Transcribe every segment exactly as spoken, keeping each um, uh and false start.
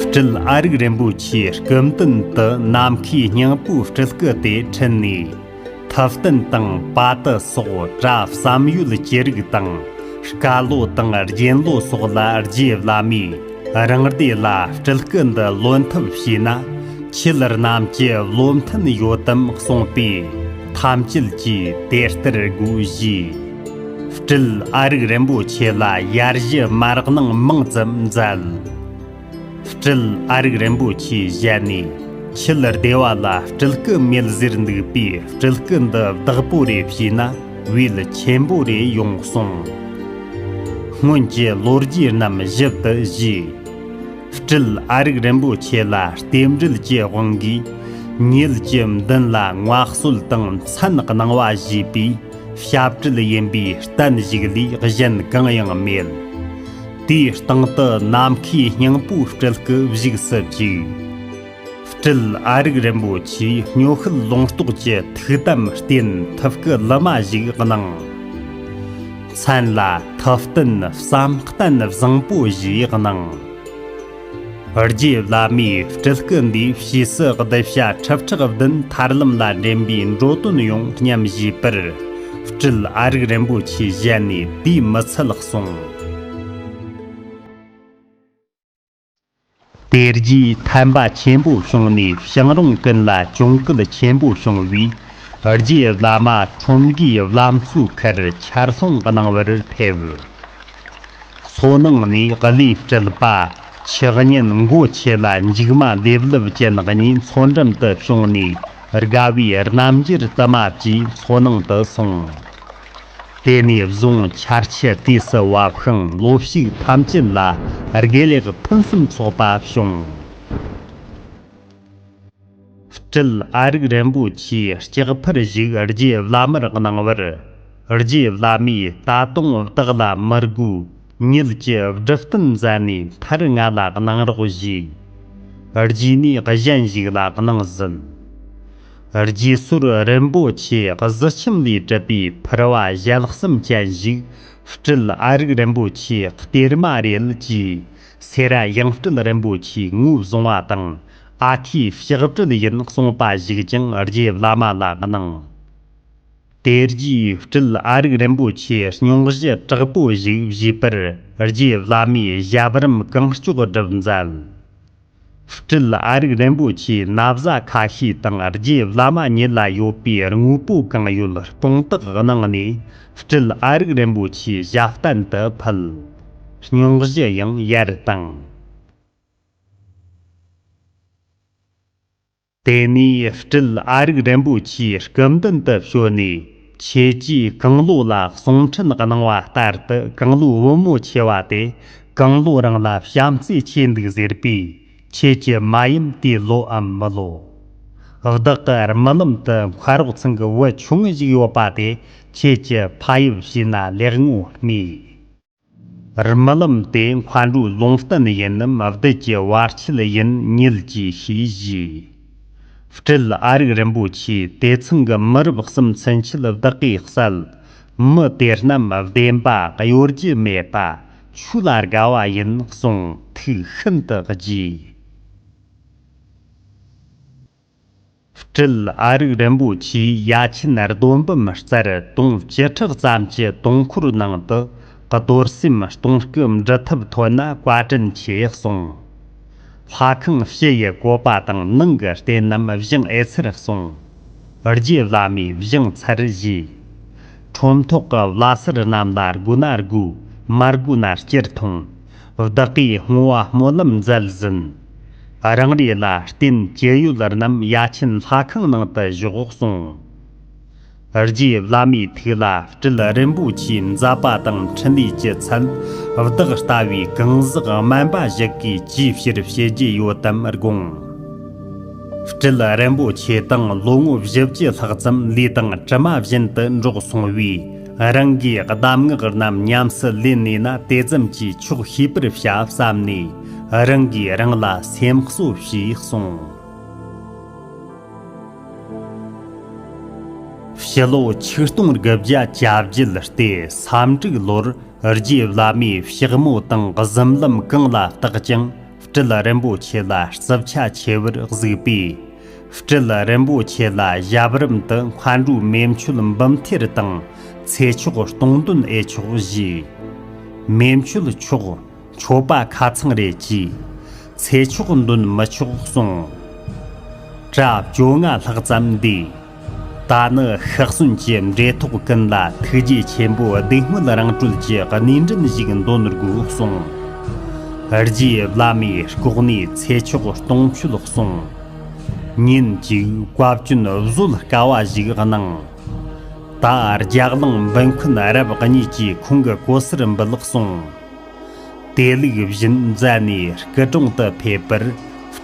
སྤྲུལ་ཨ་རིག་རིན་པོ་ཆེའི་སྐུ་མདུན་དུ་ནམ་མཁའི་སྙིང་པོའི་སྤྲུལ་སྐུ་དེ་ཁྲིད་ནས། ཐུབ་བསྟན་དང་པ་ཏི་སོགས་གྲྭ་བསམ་ཡོད་ཅི་རིགས་དང་། བཀའ་ལོ་དང་རྒྱན་ལོ་སོགས་ལ་རྗེ་བླ་མས་རང་སྡེ་ལ་སྤྲུལ་སྐུ་འདི་ལོན་ཐབས་བྱས་ན། ཁྱེད་རྣམས་ཀྱི་བློ་མཐུན་ཡོད་དམ་གསུངས་པས། ཐམས་ཅད་ཀྱིས་དེ་ལྟར་དགོས་ཞེས། སྤྲུལ་ཨ་རིག་རིན་པོ་ཆེ་ལ་ཡར་ཞུ་མར་གནང་མང་ཙམ་མཛད། སྤྲུལ་ཨ་རིག་རིན་པོ་ཆེའི་ཞལ་ནས། ཁྱེད་སྡེ་བ་ལ་སྤྲུལ་སྐུ་མེད་ཟེར་འདུག་པས། སྤྲུལ་སྐུ་འདི་བདག་པོ་རེ་བྱས་ན་བས་ཆེན་པོ་རེ་ཡོང་གསུངས། སྔོན་གྱི་ལོ་རྒྱུས་རྣམས་ཞིབ་ཏུ་ཞུས། སྤྲུལ་ཨ་རིག་རིན་པོ་ཆེ་ལ་རྟེན་འབྲེལ་གྱི་དབང་གིས། ཉིད་ཀྱི་མདུན་ལ་མངའ་གསོལ་དང་མཚན་གནང་བ་ཞེས་པའི་ཞབས་བྲལ་ཡིན་པའི་གཏན་ཞིག་ལས་གཞན་གང་ཡང་མེད། དེའི་སྟེང་དུ་ནམ་མཁའི་སྙིང་པོའི་སྤྲུལ་སྐུ་བཞུགས་སུ་བཅུག། སྤྲུལ་ཨ་རིག་རིན་པོ་ཆེས་སྨྱོ་ཤུལ་ལུང་རྟོགས་ཀྱི་ཐུགས་དམ་རྟེན་ཐུབ་སྐུ་ལི་མ་ཞིག་གནང་། མཚན་ལ་ཐུབ་བསྟན་བསམ་གཏན་བཟང་པོ་ཞེས་གནང་། རྗེ་བླ་མའི་སྤྲུལ་སྐུ་འདིའི་ཕྱིས་སུ་གདུལ་བྱ་ཁྲི་ཕྲག་བདུན་ཐར་ལམ་ལ་འདྲེན་པའི་འགྲོ་དོན་ཡོང་སྙམ་བཞེས་པར། སྤྲུལ་ཨ་རིག་རིན་པོ་ཆེའི་ཞལ་ནས་དེའི་མི་ཚད་གསུངས། དེ་རྗེས་ཐན་པ་ཆེན་པོ་བྱུང་ནས་ཞིང་རུང་ཀུན་ལ་གྱོང་གུད་ཆེན་པོ་བྱུང་བས། རྗེ་བླ་མ་ཁྲོམ་གིས་བླ་མཚོའི་ཁར་ཆར་སོང་གནང་བར་ཕེབས། མཚོ་ནང་ནས་བློས་སྤྲུལ་པ་ཆུ་གཉན་མགོ་ཆེ་ལ་མཇུག་མ་ལེབ་ལེབ་ཅན་གཉིས་མཚོ་འགྲམ་དུ་བྱུང་ནས། དགའ་བའི་རྣམ་འགྱུར་དུ་མ་བཅས་མཚོ་ནང་དུ་སོང་། དེ་ནས་བཟུང་ཆར་ཆུ་དུས་སུ་བབས་ཤིང་ལོ་ཕྱུགས་ཐམས་ཅད་ལ་དགེ་ལེགས་ཕུན་སུམ་ཚོགས་པ་བྱུང་། སྤྲུལ་ཨ་རིག་རིན་པོ་ཆེའི་ལྕགས་ཕུར་ཞིག་རྗེ་བླ་མར་གནང་བར། རྗེ་བླ་མས་ད་དུང་བདག་ལ་མི་དགོས། ཉིད་ཀྱི་སྒྲུབ་རྟེན་མཛད་ནས་མཐར་ང་ལ་གནང་རོགས་ཞུས། རྗེས་ནས་གཞན་ཞིག་ལ་གནང་ཟིན། རྗེས་སོར་རིན་པོ་ཆེ་གཟི་ཆུམ་ལས་གྲུབ་པའི་ཕུར་བ་ཞལ་གསུམ་ཅན་ཞིག་སྤྲུལ་ཨ་རིག་རིན་པོ་ཆེའི་གཏེར་མ་རེད་ཅེས་སེ་ར་ཡང་སྤྲུལ་རིན་པོ་ཆེས་ངོས་བཟུང་བ་དང་། ཨ་ཁུའི་ཕྱག་སྦྲེལ་ཡིན་གསུངས་པ་ཞིག་ཀྱང་རྗེ་བླ་མ་ལ་གནང་། དེ་རྗེས་སྤྲུལ་ཨ་རིག་རིན་པོ་ཆེའི་སྙུང་གཞི་དྲག་པོ་ཞིག་བཞེས་པར། རྗེ་བླ་མས་ཞབས་རིམ་གང་ལྕོགས་བསྒྲུབས་མཛད། སྤྲུལ་ཨ་རིག་རིན་པོ་ཆེའི་ན་བཟའ་ཁ་ཤས་དང་། རྗེ་བླ་མ་ཉིད་ལ་ཡོད་པའི་དངོས་པོ་གང་ཡོད་སྤུངས་དག་གནང་ནས། སྤྲུལ་ཨ་རིག་རིན་པོ་ཆེའི་ཞབས་བརྟན་དུ་ཕུལ། སྙུང་གཞི་ཡང་ཡར་བཏང་། དེ་ནས་སྤྲུལ་ཨ་རིག་རིན་པོ་ཆེའི་སྐུ་མདུན་དུ་བྱོན་ནས། ཁྱེད་ཀྱིས་གང་ལོ་ལ་གསུང་འཕྲིན་གནང་བ་ལྟར་དུ། གང་ལོ་བུ་མོ་ཆེ་བ་དེ་གང་ལོ་རིང་ལ་བྱམས་བརྩེ་ཆེ་འདུག་ཟེར་པས། ཁྱེད་ཀྱི་མ་ཡུམ་དེའི་ལོའམ་མི་ལོ། བདག་གི་རྨི་ལམ་དུ་མཁའ་རོག་ཚང་གི་བུ་ཆུང་ངུ་ཞིག་ཡོད་པ་དེ། ཁྱེད་ཀྱི་ཕ་ཡུལ་བྱས་ན་ལེགས་ངོ་སྨྲས། རྨི་ལམ་དེ་མཁའ་འགྲོའི་ལུང་བསྟན་ཡིན་ནམ། བདུད་ཀྱི་བར་ཆད་ཡིན་ཉིད་ཀྱིས་ཤེས་ཞུས། སྤྲུལ་ཨ་རིག་རིན་པོ་ཆེས་དེ་ཚང་གི་མི་རབས་གསུམ་ཚུན་ཆད་བདག་གིས་བསལ། མི་དེ་རྣམས་བདེན་པ་གཡོ་སྒྱུ་མེད་པ། ཆོས་ལ་དགའ་བ་ཡིན་གསུངས། ཐུགས་ཤིན་ཏུ་དགྱེས། སྤྲུལ་ཨ་རིག་རིན་པོ་ཆེས་ཡ་ཆེན་སྡོམ་བུམ་རྩར་དུང་བཅུ་ཕྲག་ཙམ་གྱི་དུང་འཁོར་ནང་དུ། རྡོར་སེམས་སྟོང་སྐུ་འབྲི་ཐབས་ཐོན་ན་བཀའ་དྲིན་ཆེ་གསུངས། ལྷ་ཁང་ཕྱི་ཡི་བཀོད་པ་དང་ནང་གི་རྟེན་རྣམས་བཞེངས་ཨེ་ཚར་གསུངས། རྗེ་བླ་མས་བཞེངས་ཚར་ཞུས། ཁྲོམ་ཐོག་གི་བླ་སེར་རྣམས་ལ་དགོས་ན་དགོས། མ་དགོས་ན་སྤྱིར་ཐོང་། བདག་གིས་བསྔོ་བ་སྨོན་ལམ་མཛད་ཟིན། རང་རེ་ལ་རྟེན་ཅི་ཡོད་རྣམས་ཡ་ཆེན་ལྷ་ཁང་ནང་དུ་བཞག་གསུངས། རྗེ་བླ་མའི་ཐུགས་ལ་སྤྲུལ་རིན་པོ་ཆེའི་མཛད་པ་དང་འཕྲིན་ལས་ཀྱི་ཚད། བདག་ལྟ་བུའི་གང་ཟག་དམན་པ་ཞིག་གིས་ཅིའི་ཕྱིར་བྱེད་རྒྱུ་ཡོད་དམ་དགོངས། སྤྲུལ་རིན་པོ་ཆེ་དང་ལོ་ངོ་བཞི་བཅུ་ལྷག་ཙམ་ལུས་དང་གྲིབ་མ་བཞིན་དུ་འགྲོགས་སོང་བས། རང་གིས་གདམས་ངག་རྣམས་ཉམས་སུ་ལེན་ནུས་ན་དེ་ཙམ་གྱིས་ཆོག་ཤེས་པར་བྱ་བསམ་ནས། རང་གིས་རང་ལ་སེམས་གསོ་བྱས་གསུངས། ཕྱི་ལོ་ཆིག་སྟོང་དགུ་བརྒྱ་གྱ་བརྒྱད་སྟེ་སུམ་ཅུ་དྲུག་ལོར་རྗེ་བླ་མའི་ཕྱག་མོ་དང་གཟིམ་ལམ་གང་ལ་བརྟག་ཀྱང་ སྤྲུལ་རིན་པོ་ཆེ་ལ་རྩིབས་ཆ་ཆེ་བར་གཟིགས་པས། སྤྲུལ་རིན་པོ་ཆེ་ལ་ཞབས་རིམ་དུ་མཁའ་འགྲོའི་མེ་མཆོད་འབུམ་ཐེར་དང་ཚེ་མཆོག་སྟོང་འདོན་ཨེ་ཆོག་ཞུས། མེ་མཆོད་ཆོག། མཆོད་པ་ཁ་ཚང་རེ་གྱིས། ཚེ་མཆོག་འདོན་མི་ཆོག་གསུངས། གྲྭ་བཅོ་ལྔ་ལྷག་ཙམ་འདུས། ད་ནི་ཤི་གསོན་གྱི་འབྲེལ་ཐོགས་ཀུན་ལ་ཐུགས་རྗེ་ཆེན་པོ་སྡུག་བསྔལ་རང་གྲོལ་གྱི་གནས་འདྲེན་ཞིག་འདོན་དགོས་གསུངས། རྗེ་བླ་མའི་ལྐོག་ནས་ཚེ་མཆོག་སྟོང་མཆོད་གསུངས། ཉིན་གཅིག་བཀའ་བཀྱོན་བཟོད་དཀའ་བ་ཞིག་གནང་། ད་རྒྱ་གླིང་འབུམ་མཁན་རབ་གཉིས་ཀྱིས་ཁོང་གི་གོ་སར་འབུལ་གསུངས། དེ་ལུགས་བཞིན་མཛད་ནས་སྐུ་དྲུང་དུ་ཕེབས་པར།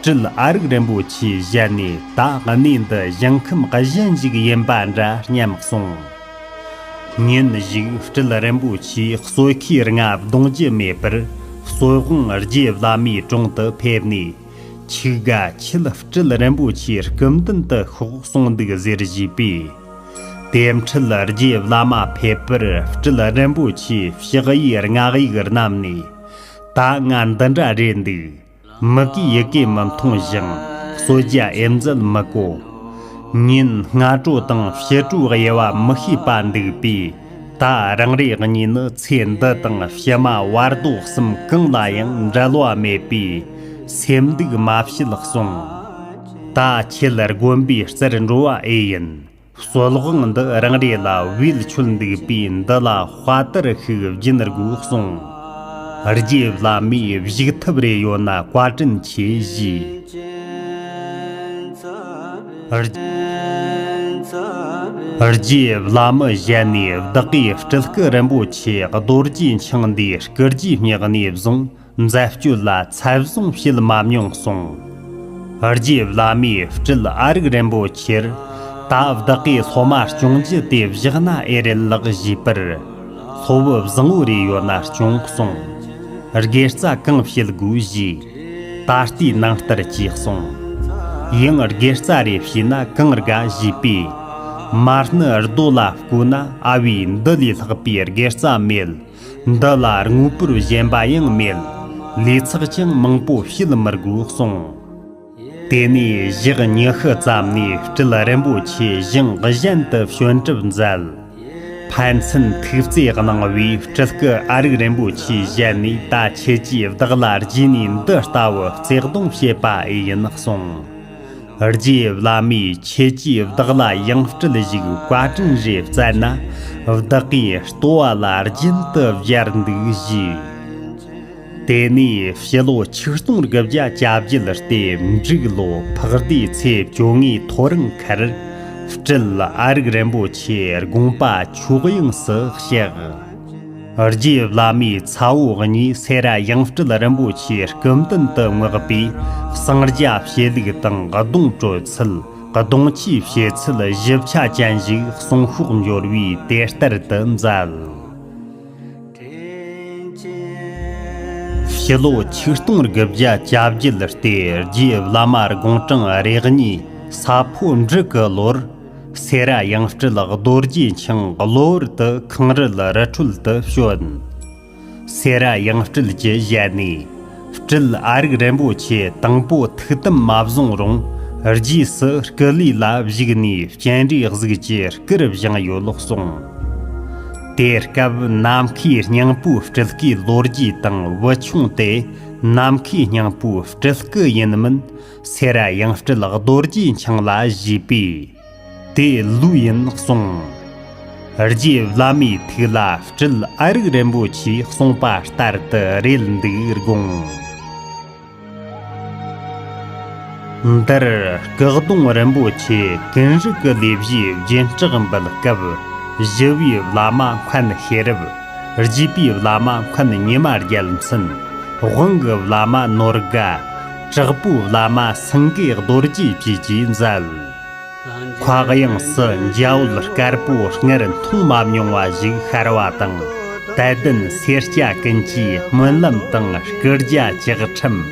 སྤྲུལ་ཨ་རིག་རིན་པོ་ཆེའི་ཞལ་ནས། ད་གནས་འདི་ཞིང་ཁམས་གཞན་ཞིག་ཡིན་པ་འདྲ་སྙམ་གསུངས། ཉིན་ཞིག་སྤྲུལ་རིན་པོ་ཆེའི་གསོལ་ཁའི་རྔ་བརྡུང་རྒྱུ་མེད་པར། གསོལ་དབང་རྗེ་བླ་མའི་དྲུང་དུ་ཕེབས་ནས། ཆིག་དགའ་ཁྱེད་སྤྲུལ་རིན་པོ་ཆེའི་སྐུ་མདུན་དུ་ཤོག་གསུངས་འདུག་ཟེར་ཞུས་པས། དེ་འཕྲལ་རྗེ་བླ་མ་ཕེབས་པར། སྤྲུལ་རིན་པོ་ཆེས་ཕྱག་གཡས་རྔ་གཡུག་བསྣམས་ནས། ད་ང་འདི་འདྲ་རེད་འདུག་མི་གིས་ཡི་གེ་མི་མཐོང་ཞིང་གསོལ་ཇ་ཨེ་མཛད་མི་གོ། ཉིན་སྔ་དྲོ་དང་ཕྱི་དྲོའི་དབྱེ་བ་མི་ཤེས་པ་འདུག་པས། ད་རང་རེ་གཉིས་ནི་ཚེ་འདི་དང་ཕྱི་མ་བར་དོ་གསུམ་གང་ལ་ཡང་འབྲལ་བ་མེད་པས་སེམས་སྡུག་མ་བྱེད་གསུངས། ད་ཁྱེད་དགོན་པའི་རྩར་འགྲོ་བ་ཨེ་ཡིན། གསོལ་དབང་འདི་རང་རེ་ལ་བེད་སྤྱོད་འདུག་པས་འདི་ལ་དཔའ་དར་ཤིག་སྦྱིན་དགོས་གསུངས། རྗེ་བླ་མས་བཞུགས་ཐབས་རེ་ཡོད་ན་བཀའ་དྲིན་ཆེ་ཞུས། རྗེ་བླ་མའི་ཞལ་ནས་བདག་གིས་སྤྲུལ་སྐུ་རིན་པོ་ཆེ་རྡོ་རྗེ་འཆང་འདིའི་སྐུ་རྗེས་བསྙེགས་ནས་བཟུང་མཛད་སྤྱོད་ལ་ཚད་བཟུང་བྱེད་མ་མྱོང་གསུངས། རྗེ་བླ་མས་སྤྲུལ་ཨ་རིག་རིན་པོ་ཆེར། ད་བདག་གིས་སློབ་མ་སྐྱོང་རྒྱུ་དེ་བཞག་ན་ཨེ་རེད་ལགས་ཞུས་པར། སློབ་བུ་བཟང་བོ་རེ་ཡོད་ན་སྐྱོང་གསུངས། དགེ་རྩ་གང་བྱེད་དགོས་ཞུས། ད་ལྟའི་ནང་ལྟར་གྱིས་གསུངས། ཡང་དགེ་རྩ་རེ་བྱས་ན་གང་དགའ་ཞུས་པས། མ་ཎི་རྡོ་ལ་བརྐོས་ན་ཨ་བས་འདི་ལས་ལྷག་པའི་དགེ་རྩ་མེད། འདི་ལ་དངོས་པོར་ཞེན་པ་ཡང་མེད། ལས་ཚེགས་ཀྱང་མང་པོ་བྱེད་མི་དགོས་གསུངས། དེ་ནས་ཞག་ཉི་ཤུ་ཙམ་ནས་སྤྲུལ་རིན་པོ་ཆེ་ཞིང་གཞན་དུ་བྱོན་གྲབས་མཛད། ཕན་ཚུན་ཐུགས་བརྩེ་གནང་བས་སྤྲུལ་སྐུ་ཨ་རིག་རིན་པོ་ཆེའི་ཞལ་ནས། ད་ཁྱེད་ཀྱིས་བདག་ལ་རྗེས་ནས་འདི་ལྟ་བུ་བརྩེ་གདུང་བྱེད་པ་ཨེ་ཡིན་གསུངས། རྗེ་བླ་མས་ཁྱེད་ཀྱིས་བདག་ལ་ཡང་སྤྲུལ་ཞིག་བཀའ་དྲིན་རེ་བསྩལ་ན། བདག་གིས་ལྟོ་བ་ལ་རྒྱུན་དུ་སྦྱར་འདུག་ཞུས། དེ་ནས་ཕྱི་ལོ་ཆིག་སྟོང་དགུ་བརྒྱ་གྱ་བརྒྱད་ལོའི་སྟེ་འབྲུག་ལོ་ཕག་བདེའི་ཚེས་བཅོ་ལྔའི་ཐོ་རངས་ཁར། སྤྲུལ་ཨ་རིག་རིན་པོ་ཆེ་དགོངས་པ་མཆོག་དབྱིངས་སུ་གཤེགས། རྗེ་བླ་མས་ཚ་བོ་གཉིས་སེ་ར་ཡང་སྤྲུལ་རིན་པོ་ཆེའི་སྐུ་མདུན་དུ་མངགས་པས། གསང་རྒྱ་བྱེད་ལུགས་དང་གདུང་དཀྲོལ་ཚུལ། གདུང་ཆས་བྱེད་ཚུལ་ཞིབ་ཆ་ཅན་ཞིག་གསུང་ཤོག་འབྱོར་བས་དེ་ལྟར་དུ་མཛད། ཕྱི་ལོ་ཆིག་སྟོང་དགུ་བརྒྱ་གྱ་བརྒྱད་ལོའི་སྟེ་རྗེ་བླ་མ་དགུང་གྲངས་རེ་གཉིས་ས་ཕོ་འབྲུག་གི་ལོར། སེ་ར་ཡང་སྤྲུལ་རྡོ་རྗེ་འཆང་གློ་བུར་དུ་ཁང་རལ་རི་ཁྲོད་དུ་བྱོན། སེ་ར་ཡང་སྤྲུལ་གྱི་ཞལ་ནས། སྤྲུལ་ཨ་རིག་རིན་པོ་ཆེ་དང་པོ་ཐུགས་དམ་མ་བཟུང་རུང་། རྗེས་སུ་སྐུ་ལུས་ལ་བཞུགས་ནས་སྤྱན་རས་གཟིགས་ཀྱི་སྐུར་བཞེངས་ཡོད་ལོ་གསུངས། དེ་སྐབས་ནམ་མཁའི་སྙིང་པོའི་སྤྲུལ་སྐུའི་ལོ་རྒྱུས་དང་བུ་ཆུང་སྟེ། ནམ་མཁའི་སྙིང་པོའི་སྤྲུལ་སྐུ་ཡིན་མིན། སེ་ར་ཡང་སྤྲུལ་རྡོ་རྗེ་འཆང་ལ་ཞུས་པས། དེ་ལོས་ཡིན་གསུངས། རྗེ་བླ་མའི་ཐུགས་ལ་སྤྲུལ་ཨ་རིག་རིན་པོ་ཆེས་གསུངས་པ་ལྟར་དུ་རེད་འདུག་དགོངས། འདིར་སྐུ་གདུང་རིན་པོ་ཆེ་ཀུན་རིག་གི་ལས་བཞིའི་སྦྱིན་སྲེག་འབུལ་སྐབས། ཞི་བའི་བླ་མ་མཁན་ཤེས་རབ། བརྗིད་པའི་བླ་མ་མཁན་ཉི་མ་རྒྱལ་མཚན། དབང་གི་བླ་མ་ནོར་དགའ། དྲག་པོའི་བླ་མ་སེང་གེ་རྡོ་རྗེ་བཅས་ཀྱིས་མཛད། མཁའ་དབྱིངས་སུ་འཇའ་འོད་དཀར་པོ་སྔར་མཐོང་མ་མྱོང་བ་ཞིག་ཤར་བ་དང་། དད་ལྡན་སེར་སྐྱ་ཀུན་གྱིས་སྨོན་ལམ་དང་སྐུ་རྒྱ་ལྕགས་ཁྲིམས།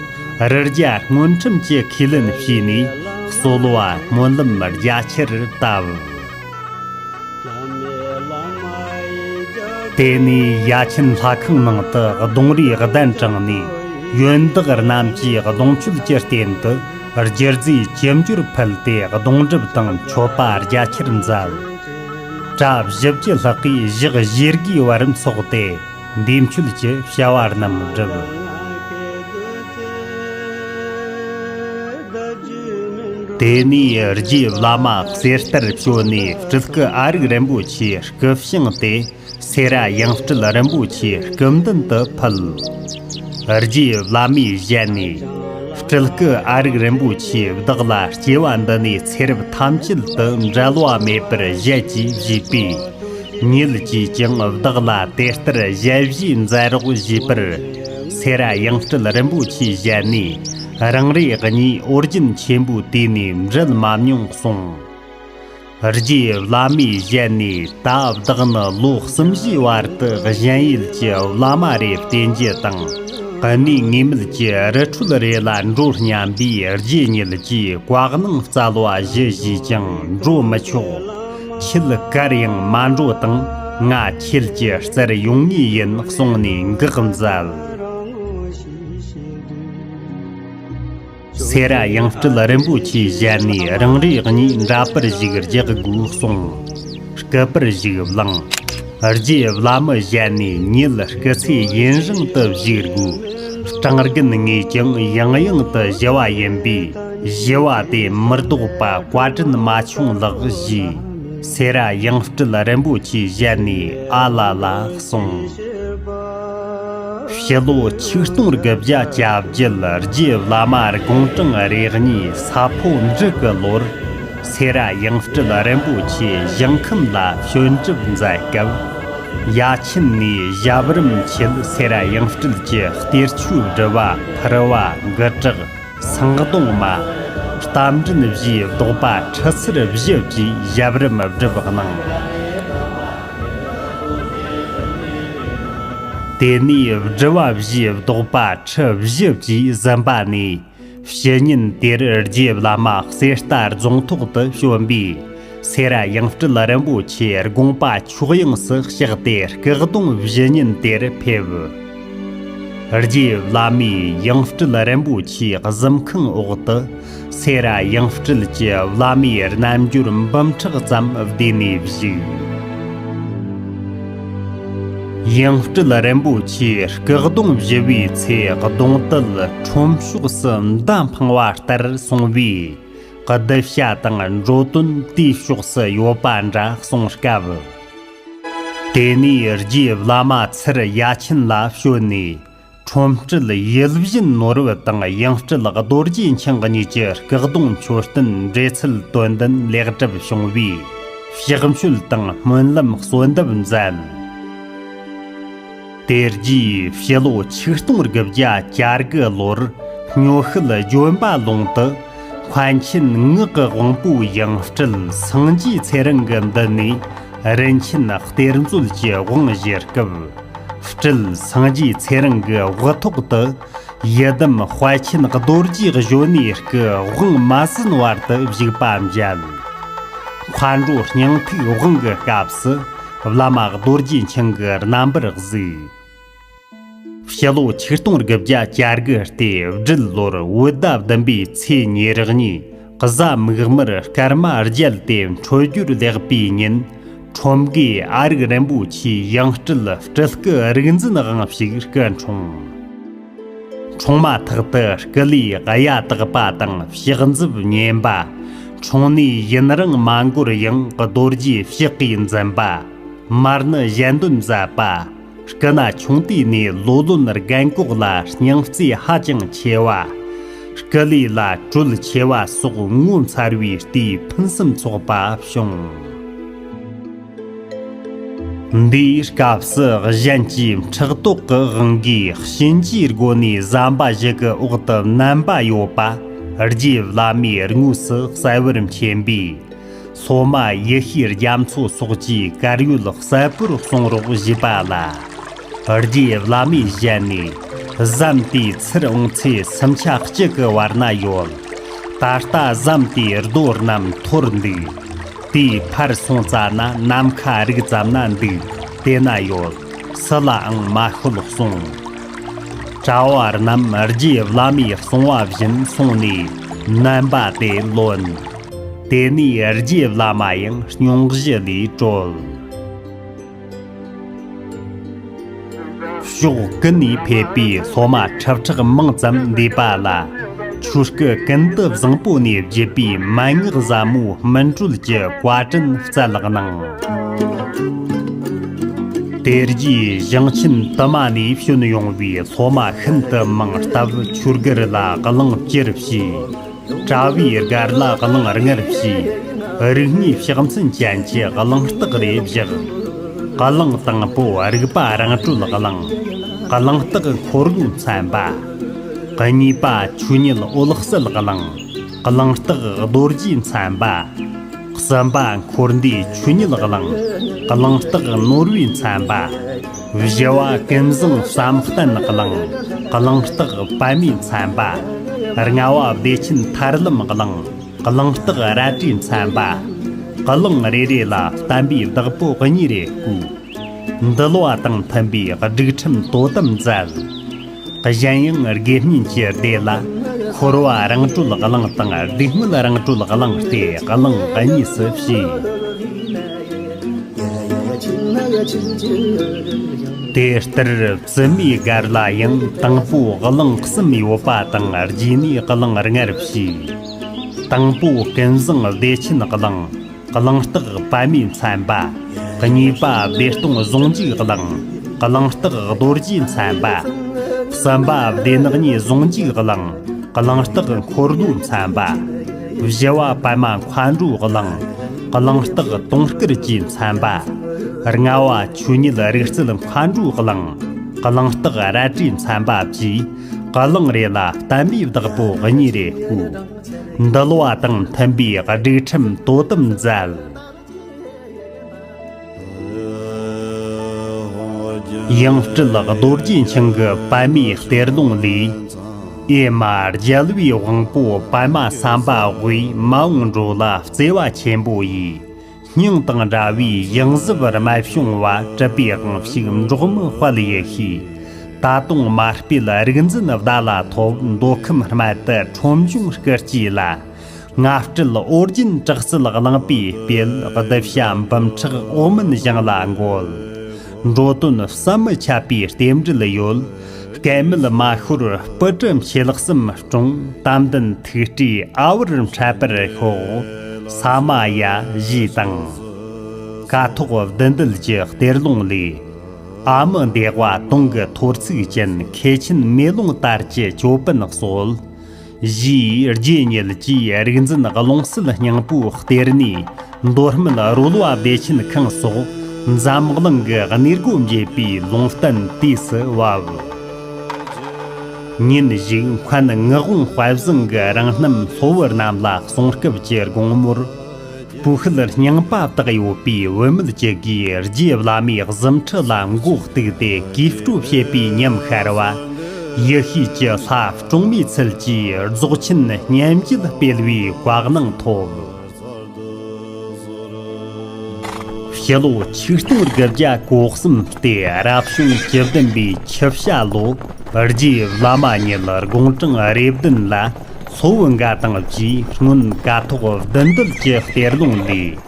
རི་རྒྱ་སྔོན་ཁྲིམས་ཀྱི་ཁས་ལེན་བྱས་ནས། གསོལ་བ་སྨོན་ལམ་རྒྱ་ཆེར་བཏབ། དེ་ནས་ཡ་ཆེན་ལྷ་ཁང་ནང་དུ་གདུང་རིས་གདན་དྲངས་ནས། ཡོན་བདག་རྣམས་ཀྱིས་གདུང་མཆོད་ཀྱི་རྟེན་དུ་རྒྱུ་རྫས་ཅི་འབྱོར་ཕུལ་ཏེ་གདུང་སྒྲུབ་དང་མཆོད་པ་རྒྱ་ཆེར་མཛད། གྲྭ་བཞི་བཅུ་ལྷག་གིས་ཞག་བཞེས་དགུའི་བར་འཚོགས་ཏེ། འདས་མཆོད་ཀྱི་བྱ་བ་རྣམས་བསྒྲུབས། དེ་ནས་རྗེ་བླ་མ་གསེར་རྟར་བྱོན་ནས་སྤྲུལ་སྐུ་ཨ་རིག་རིན་པོ་ཆེ་སྐུ་བཞེངས་ཏེ། སེ་ར་ཡང་སྤྲུལ་རིན་པོ་ཆེའི་སྐུ་མདུན་དུ་ཕུལ། རྗེ་བླ་མས་ཞལ་ནས། སྤྲུལ་སྐུ་ཨ་རིག་རིན་པོ་ཆེས་བདག་ལ་སྐྱེ་བ་འདི་ནས་ཚེ་རབས་ཐམས་ཅད་དུ་འབྲལ་བ་མེད་པར་བཞད་ཀྱིས་བཞུགས་པས། ཉིད་ཀྱིས་ཀྱང་བདག་ལ་དེ་ལྟར་ཞལ་བཞེས་མཛད་རོགས་ཞུས་པར། སེ་ར་ཡང་སྤྲུལ་རིན་པོ་ཆེའི་ཞལ་ནས། རང་རེ་གཉིས་འོ་རྒྱན་ཆེན་པོའི་དུས་ནས་འབྲལ་མ་མྱོང་གསུངས། རྗེ་བླ་མའི་ཞལ་ནས། ད་བདག་ནི་ལོ་གསུམ་བཞིའི་བར་དུ་གཞན་ཡུལ་གྱི་བླ་མ་རེ་བསྟེན་རྒྱུ་དང་། གནས་ངེས་མེད་ཀྱི་རི་ཁྲོད་རེ་ལ་འགྲོ་སྙམ་པའི་རྗེ་ཉིད་ཀྱིས་བཀའ་གནང་སྩལ་བ་ཞུ་ཞུས་ཀྱང་འགྲོ་མི་ཆོག། ཁྱེད་གར་ཡང་མ་འགྲོ་དང་། ང་ཁྱེད་ཀྱི་རྩར་ཡོང་ངེས་ཡིན་གསུངས་ནས་འགག་མཛད། སེ་ར་ཡང་སྤྲུལ་རིན་པོ་ཆེའི་ཞལ་ནས། རང་རེ་གཉིས་འདྲ་པར་ཞིག་རྒྱག་དགོས་གསུངས། སྐུ་པར་ཞིག་བླངས། རྗེ་བླ་མའི་ཞལ་ནས། ཉིད་སྐུ་ཚེ་ཡུན་རིང་དུ་བཞུགས་དགོས། སྤྲང་རྒན་ངས་ཀྱང་ཡང་ཡང་དུ་ཞུ་བ་ཡིན་པས། ཞུ་བ་དེ་མི་ལྡོག་པ་བཀའ་དྲིན་མ་ཆུང་ལགས་ཞུས། སེ་ར་ཡང་སྤྲུལ་རིན་པོ་ཆེའི་ཞལ་ནས་ཨ་ལ་ལ་གསུངས། ཕྱི་ལོ་ཆིག་སྟོང་དགུ་བརྒྱ་གྱ་བརྒྱད། རྗེ་བླ་མ་དགུང་གྲངས་རེ་གཉིས་ས་ཕོ་འབྲུག་གི་ལོར། སེ་ར་ཡང་སྤྲུལ་རིན་པོ་ཆེ་ཞིང་ཁམས་ལ་བྱོན་གྲབས་མཛད་སྐབས། ཡ་ཆེན་ནས་ཞབས་རིམ་ཆེད་སེ་ར་ཡང་སྤྲུལ་གྱི་གཏེར་ཆོས་སྒྲུབ་པ། ཕུར་བ། དགུ་བྲག། སེང་གདོང་མ། རྟ་མགྲིན་བཞིའི་བཟློག་པ་ཁྲི་ཚར་བཞི་བཅས་ཞབས་རིམ་བསྒྲུབས་གནང་། དེ་ནས་སྒྲུབ་པ་བཞིའི་བཟློག་པ་ཁྲི་བཞི་བཅས་ཟིན་པ་ནས། ཕྱི་ཉིན་དེར་རྗེ་བླ་མ་གསེར་རྟ་རྫོང་ཐོག་ཏུ་བྱོན་པས། སེ་ར་ཡང་སྤྲུལ་རིན་པོ་ཆེ་དགོངས་པ་མཆོག་ཡངས་སུ་བཤགས་ཏེ་སྐུ་གདུང་བཞི་ཉིན་དེར་ཕེབས། རྗེ་བླ་མས་ཡང་སྤྲུལ་རིན་པོ་ཆེའི་གཟིམ་ཁང་འོག་ཏུ་སེ་ར་ཡང་སྤྲུལ་གྱི་བླ་མའི་རྣལ་འབྱོར་འབུམ་ཕྲག་ཙམ་བསྡུས་ནས་བཞུགས། ཡང་སྤྲུལ་རིན་པོ་ཆེའི་སྐུ་གདུང་བཞི་པའི་ཚེ་གདུང་དལ་ཁྲོམ་ཕྱོགས་སུ་མདའ་འཕང་བ་ལྟར་སོང་བས། གདུལ་བྱ་དང་འགྲོ་དོན་དེའི་ཕྱོགས་སུ་ཡོད་པ་འདྲ་གསུངས་སྐབས། དེ་ནས་རྗེ་བླ་མ་ཚུར་ཡ་ཆེན་ལ་བྱོན་ནས། ཁྲོམ་སྤྲུལ་ཡིད་བཞིན་ནོར་བུ་དང་ཡང་སྤྲུལ་རྡོ་རྗེ་འཆང་གཉིས་ཀྱི་སྐུ་གདུང་མཆོད་རྟེན་འབྲེལ་ཚད་དོན་ལྡན་ལེགས་གྲུབ་བྱུང་བས། ཕྱག་མཆོད་དང་སྨོན་ལམ་གསོལ་འདེབས་མཛད། དེ་རྗེས་ཕྱི་ལོ་ཆིག་སྟོང་དགུ་བརྒྱ་གྱ་དགུ་ལོར་སྨྱོ་ཤུལ་ལྗོན་པ་ལུང་དུ་མཁན་ཆེན་ངག་གི་དབང་པོ་ཡང་སྤྲུལ་སངས་རྒྱས་ཚེ་རིང་གི་མདུན་ནས་རིན་ཆེན་གཏེར་མཛོད་ཀྱི་དབང་བཞེས་སྐབས། སྤྲུལ་སངས་རྒྱས་ཚེ་རིང་གི་དབུ་ཐོག་ཏུ་ཡི་དམ་དཔལ་ཆེན་རྡོ་རྗེ་གཞོན་ནུའི་སྐུ་དབང་མ་ཟིན་བར་དུ་བཞུགས་པ་མཇལ། མཁའ་འགྲོ་སྙིང་ཐིག་དབང་གི་སྐབས་སུ་བླ་མ་རྡོ་རྗེ་འཆང་གི་རྣམ་པར་གཟིགས། ཕྱི་ལོ་ཆིག་སྟོང་དགུ་བརྒྱ་གྱ་དགུ་སྟེ་སྦྲུལ་ལོར་བོད་ཟླ་བདུན་པའི་ཚེས་ཉེར་གཉིས། གཟའ་མིག་དམར་སྐར་མ་རྒྱལ་ཏེ་འཕྲོད་སྦྱོར་ལེགས་པའི་ཉིན། ཁྲོམ་དགེ་ཨ་རིག་རིན་པོ་ཆེའི་ཡང་སྤྲུལ་སྤྲུལ་སྐུ་རིག་འཛིན་དབང་ཕྱུག་སྐུ་འཁྲུངས། འཁྲུངས་མ་ཐག་ཏུ་སྐུ་ལུས་གཡའ་དག་པ་དང་ཕྱག་མཛུབ་བསྙེན་པ། འཁྲུངས་ནས་ཡུན་རིང་མ་འགོར་ཡང་རྡོ་རྗེ་ཕྱག་གིས་འཛིན་པ། མར་ནི་གཞན་དོན་མཛད་པ། སྐུ་ན་ཆུང་དུས་ནས་ལོ་ལོན་རྒན་གོག་ལ་སྙིང་བརྩེ་ཧ་ཅང་ཆེ་བ། སྐུ་ལུས་ལ་དྲོད་ཆེ་བ་སོགས་ངོ་མཚར་བའི་ལྟས་ཕུན་སུམ་ཚོགས་པ་བྱུང་། འདིའི་སྐབས་སུ་གཞན་གྱིས་ཕྲག་དོག་གི་དབང་གིས་གཤིན་རྗེའི་སྒོ་ནས་ཟམ་པ་ཞིག་གི་འོག་ཏུ་མནན་པ་ཡོད་པ་རྗེ་བླ་མས་དངོས་སུ་གསལ་བར་མཁྱེན་པས། སློབ་མ་ཡེ་ཤེས་རྒྱ་མཚོ་སོགས་ཀྱིས་གར་ཡོད་གསལ་པོར་གསུང་རོགས་ཞུས་པ་ལ། རྗེ་བླ་མའི་ཞལ་ནས། ཟམ་དེའི་ཚུར་འོང་ཚེ་སུམ་ཆ་གཅིག་གི་བར་ན་ཡོད། ད་ལྟ་ཟམ་དེའི་རྡོ་རྣམས་འཐོར་འདུག། དེའི་ཕར་སོང་ཙ་ན་ནམ་མཁའ་རིག་ཙམ་ན་འདུག། དེ་ན་ཡོད། སུ་ལའང་མ་ཤོད་གསུངས། གྲྭ་བ་རྣམས་རྗེ་བླ་མའི་གསུང་བ་བཞིན་སོང་ནས་བསྣན་པ་དེ་ལོན། དེ་ནས་རྗེ་བླ་མ་ཡང་སྙུང་གཞི་ལས་གྲོལ། ཕྱོགས་ཀུན་ནས་ཕེབས་པའི་སློབ་མ་ཁྲི་ཕྲག་མང་ཙམ་འདུས་པ་ལ། ཆོས་སྐུ་ཀུན་ཏུ་བཟང་པོ་ནས་བརྒྱུད་པའི་མན་ངག་ཟབ་མོའི་སྨིན་གྲོལ་གྱི་བཀའ་དྲིན་སྩལ་གནང་། དེ་རྗེས་ཞིང་ཆེན་དུ་མ་ནས་བྱོན་ཡོང་བའི་སློབ་མ་ཤིན་ཏུ་མང་སྟབས། ཆོས་སྒར་ལ་གླིང་བཅུར་ཕྱེས། གྲྭ་བའི་སྒར་ལ་གླིང་ལྔར་ཕྱེས། རིག་གནས་ཕྱག་མཚན་ཅན་གྱི་གླིང་སྟེགས་རེ་བཞག། གླིང་དང་པོ་རིག་པ་རང་གྲོལ་གླིང་། གླིང་སྟེགས་འཁོར་ལོ་མཚན་པ། གཉིས་པ་ཆོས་ཉིད་འོད་གསལ་གླིང་། གླིང་སྟེགས་རྡོ་རྗེ་མཚན་པ། གསུམ་པ་འཁོར་འདས་ཆོས་ཉིད་གླིང་། གླིང་སྟེགས་ནོར་བུའི་མཚན་པ། བཞི་བ་ཀུན་བཟང་བསམ་གཏན་གླིང་། གླིང་སྟེགས་པདྨའི་མཚན་པ། ལྔ་བ་བདེ་ཆེན་ཐར་ལམ་གླིང་། གླིང་སྟེགས་རལ་གྲིའི་མཚན་པ། གླིང་རེ་རེ་ལ་བསྟན་པའི་བདག་པོ་གཉིས་རེ་བཀོད། འདུལ་བ་དང་མཐུན་པའི་སྒྲིག་ཁྲིམས་དོ་དམ་མཛད། གཞན་ཡང་དགེ་བསྙེན་གྱི་སྡེ་ལ་འཁོར་བ་རང་གྲོལ་གླིང་དང་སྡིག་སྨོད་རང་གྲོལ་གླིང་སྟེ་གླིང་གཉིས་སུ་ཕྱེ། དེ་ལྟར་བཙུན་མའི་སྒར་ལ་ཡང་དང་པོ་གླིང་གསུམ་ཡོད་པ་དང་། རྗེས་ནས་གླིང་ལྔར་ཕྱེ། དང་པོ་ཀུན་བཟང་བདེ་ཆེན་གླིང་། གླིང་སྟེགས་པདྨའི་མཚན་པ། གཉིས་པ་བདེ་སྟོང་ཟུང་འཇུག་གླིང་། གླིང་སྟེགས་རྡོ་རྗེའི་མཚན་པ། གསུམ་པ་བདེ་གནག་ཉིད་ཟུང་འཇུག་གླིང་། གླིང་སྟེགས་འཁོར་ལོའི་མཚན་པ། བཞི་བ་པདྨ་མཁའ་འགྲོའི་གླིང་། གླིང་སྟེགས་དུང་དཀར་གྱི་མཚན་པ། ལྔ་བ་ཆོས་ཉིད་རིག་རྩལ་མཁའ་འགྲོའི་གླིང་། གླིང་སྟེགས་རལ་གྲིའི་མཚན་པ་བཅས། གླིང་རེ་ལ་བསྟན་པའི་བདག་པོ་གཉིས་རེ་བཀོད། འདུལ་བ་དང་མཐུན་པའི་སྒྲིག་ཁྲིམས་དོ་དམ་མཛད། ཡང་སྤྲུལ་རྡོ་རྗེ་འཆང་གི་པདྨའི་གཏེར་ལུང་ལས། ཨེ་མ་རྒྱལ་བའི་དབང་པོ་པདྨ་སམ་བྷ་འོས་མ་འོངས་འགྲོ་ལ་བརྩེ་བ་ཆེན་པོ་ཡིས། སྙིང་དང་འདྲ་བའི་ཡང་ཟབ་རྨད་བྱུང་བ་གྲུབ་པའི་དབང་ཕྱུག་འབྲོག་མི་དཔལ་ཡེ་ཤེས། ད་དུང་མ་སྤེལ་རིག་འཛིན་བརྡ་ལ་ཐོབ། མདོ་ཁམས་སྨད་དུ་ཁྲོམ་འབྱུང་སྐུ་སྐྱེས་ལ། མངའ་སྤྲུལ་ཨོ་རྒྱན་བྲག་རྩལ་གླིང་པས་སྤེལ། གདུལ་བྱ་འབུམ་ཕྲག་འོག་མིན་ཞིང་ལ་འགོད། འགྲོ་དོན་བསམ་མི་ཁྱབ་པའི་རྟེན་འབྲེལ་ཡོད། སྐལ་མེད་མ་ཤོར་སྤུ་གྲི་མཆེད་གསུམ་སྲུང་། དམ་ལྡན་ཐུགས་སྲས་ཨ་བར་འཕྲད་པར་ཤོག། ས་མ་ཡ་ཞེས་དང་། ཀཿཐོག་བདུད་འདུལ་གྱི་གཏེར་ལུང་ལས། ཨ་མི་འདས་པ་དུང་གི་ཐོར་ཚུགས་ཅན། མཁས་ཆེན་མེ་ལོང་དར་གྱི་ཅོད་པན་གསོལ། ཞེས་རྗེ་ཉིད་ཀྱིས་རིག་འཛིན་ཀློང་གསལ་སྙིང་པོའི་གཏེར་ནས། མདོ་སྨད་རོལ་བ་བདེ་ཆེན་ཁང་སོགས་འཛམ་གླིང་གི་གནས་སྒོ་འབྱེད་པའི་ལུང་བསྟན་དུས་སུ་བབ། ཉིན་ཞིག་མཁན་ངག་དབང་དཔལ་བཟང་གིས་རང་རྣམ་སློབ་བུ་རྣམས་ལ་གསུང་སྐབས་ཀྱི་དགོང་མོར། པུ་ཤུལ་རྙིང་པ་དག་ཡོད་པའི་བུད་མེད་ཅིག་གིས་རྗེ་བླ་མའི་གཟིམ་ཁྲི་ལ་མགོ་གཏུགས་ཏེ་གུས་སྤྲོ་བྱེད་པའི་ཉམས་ཤར་བ། ཡེ་ཤེས་ཀྱི་ལྷ་སྲུང་མའི་ཚུལ་གྱིས་རྫོགས་ཆེན་སྙན་བརྒྱུད་སྤེལ་བའི་བཀའ་གནང་ཐོབ། སྤྱི་ལོ་ཆིག་སྟོང་དགུ་བརྒྱ་གོ་གསུམ་སྟེ་རབ་བྱུང་བཅུ་བདུན་པའི་ཆུ་བྱ་ལོ། རྗེ་བླ་མ་ཉིད་དགུང་གྲངས་རེ་བདུན་ལ་སློབ་བུ་འགའ་དང་བཅས་སྔོན་ཀཿཐོག་བདུད་འདུལ་གྱི་གཏེར་ལུང་ལས།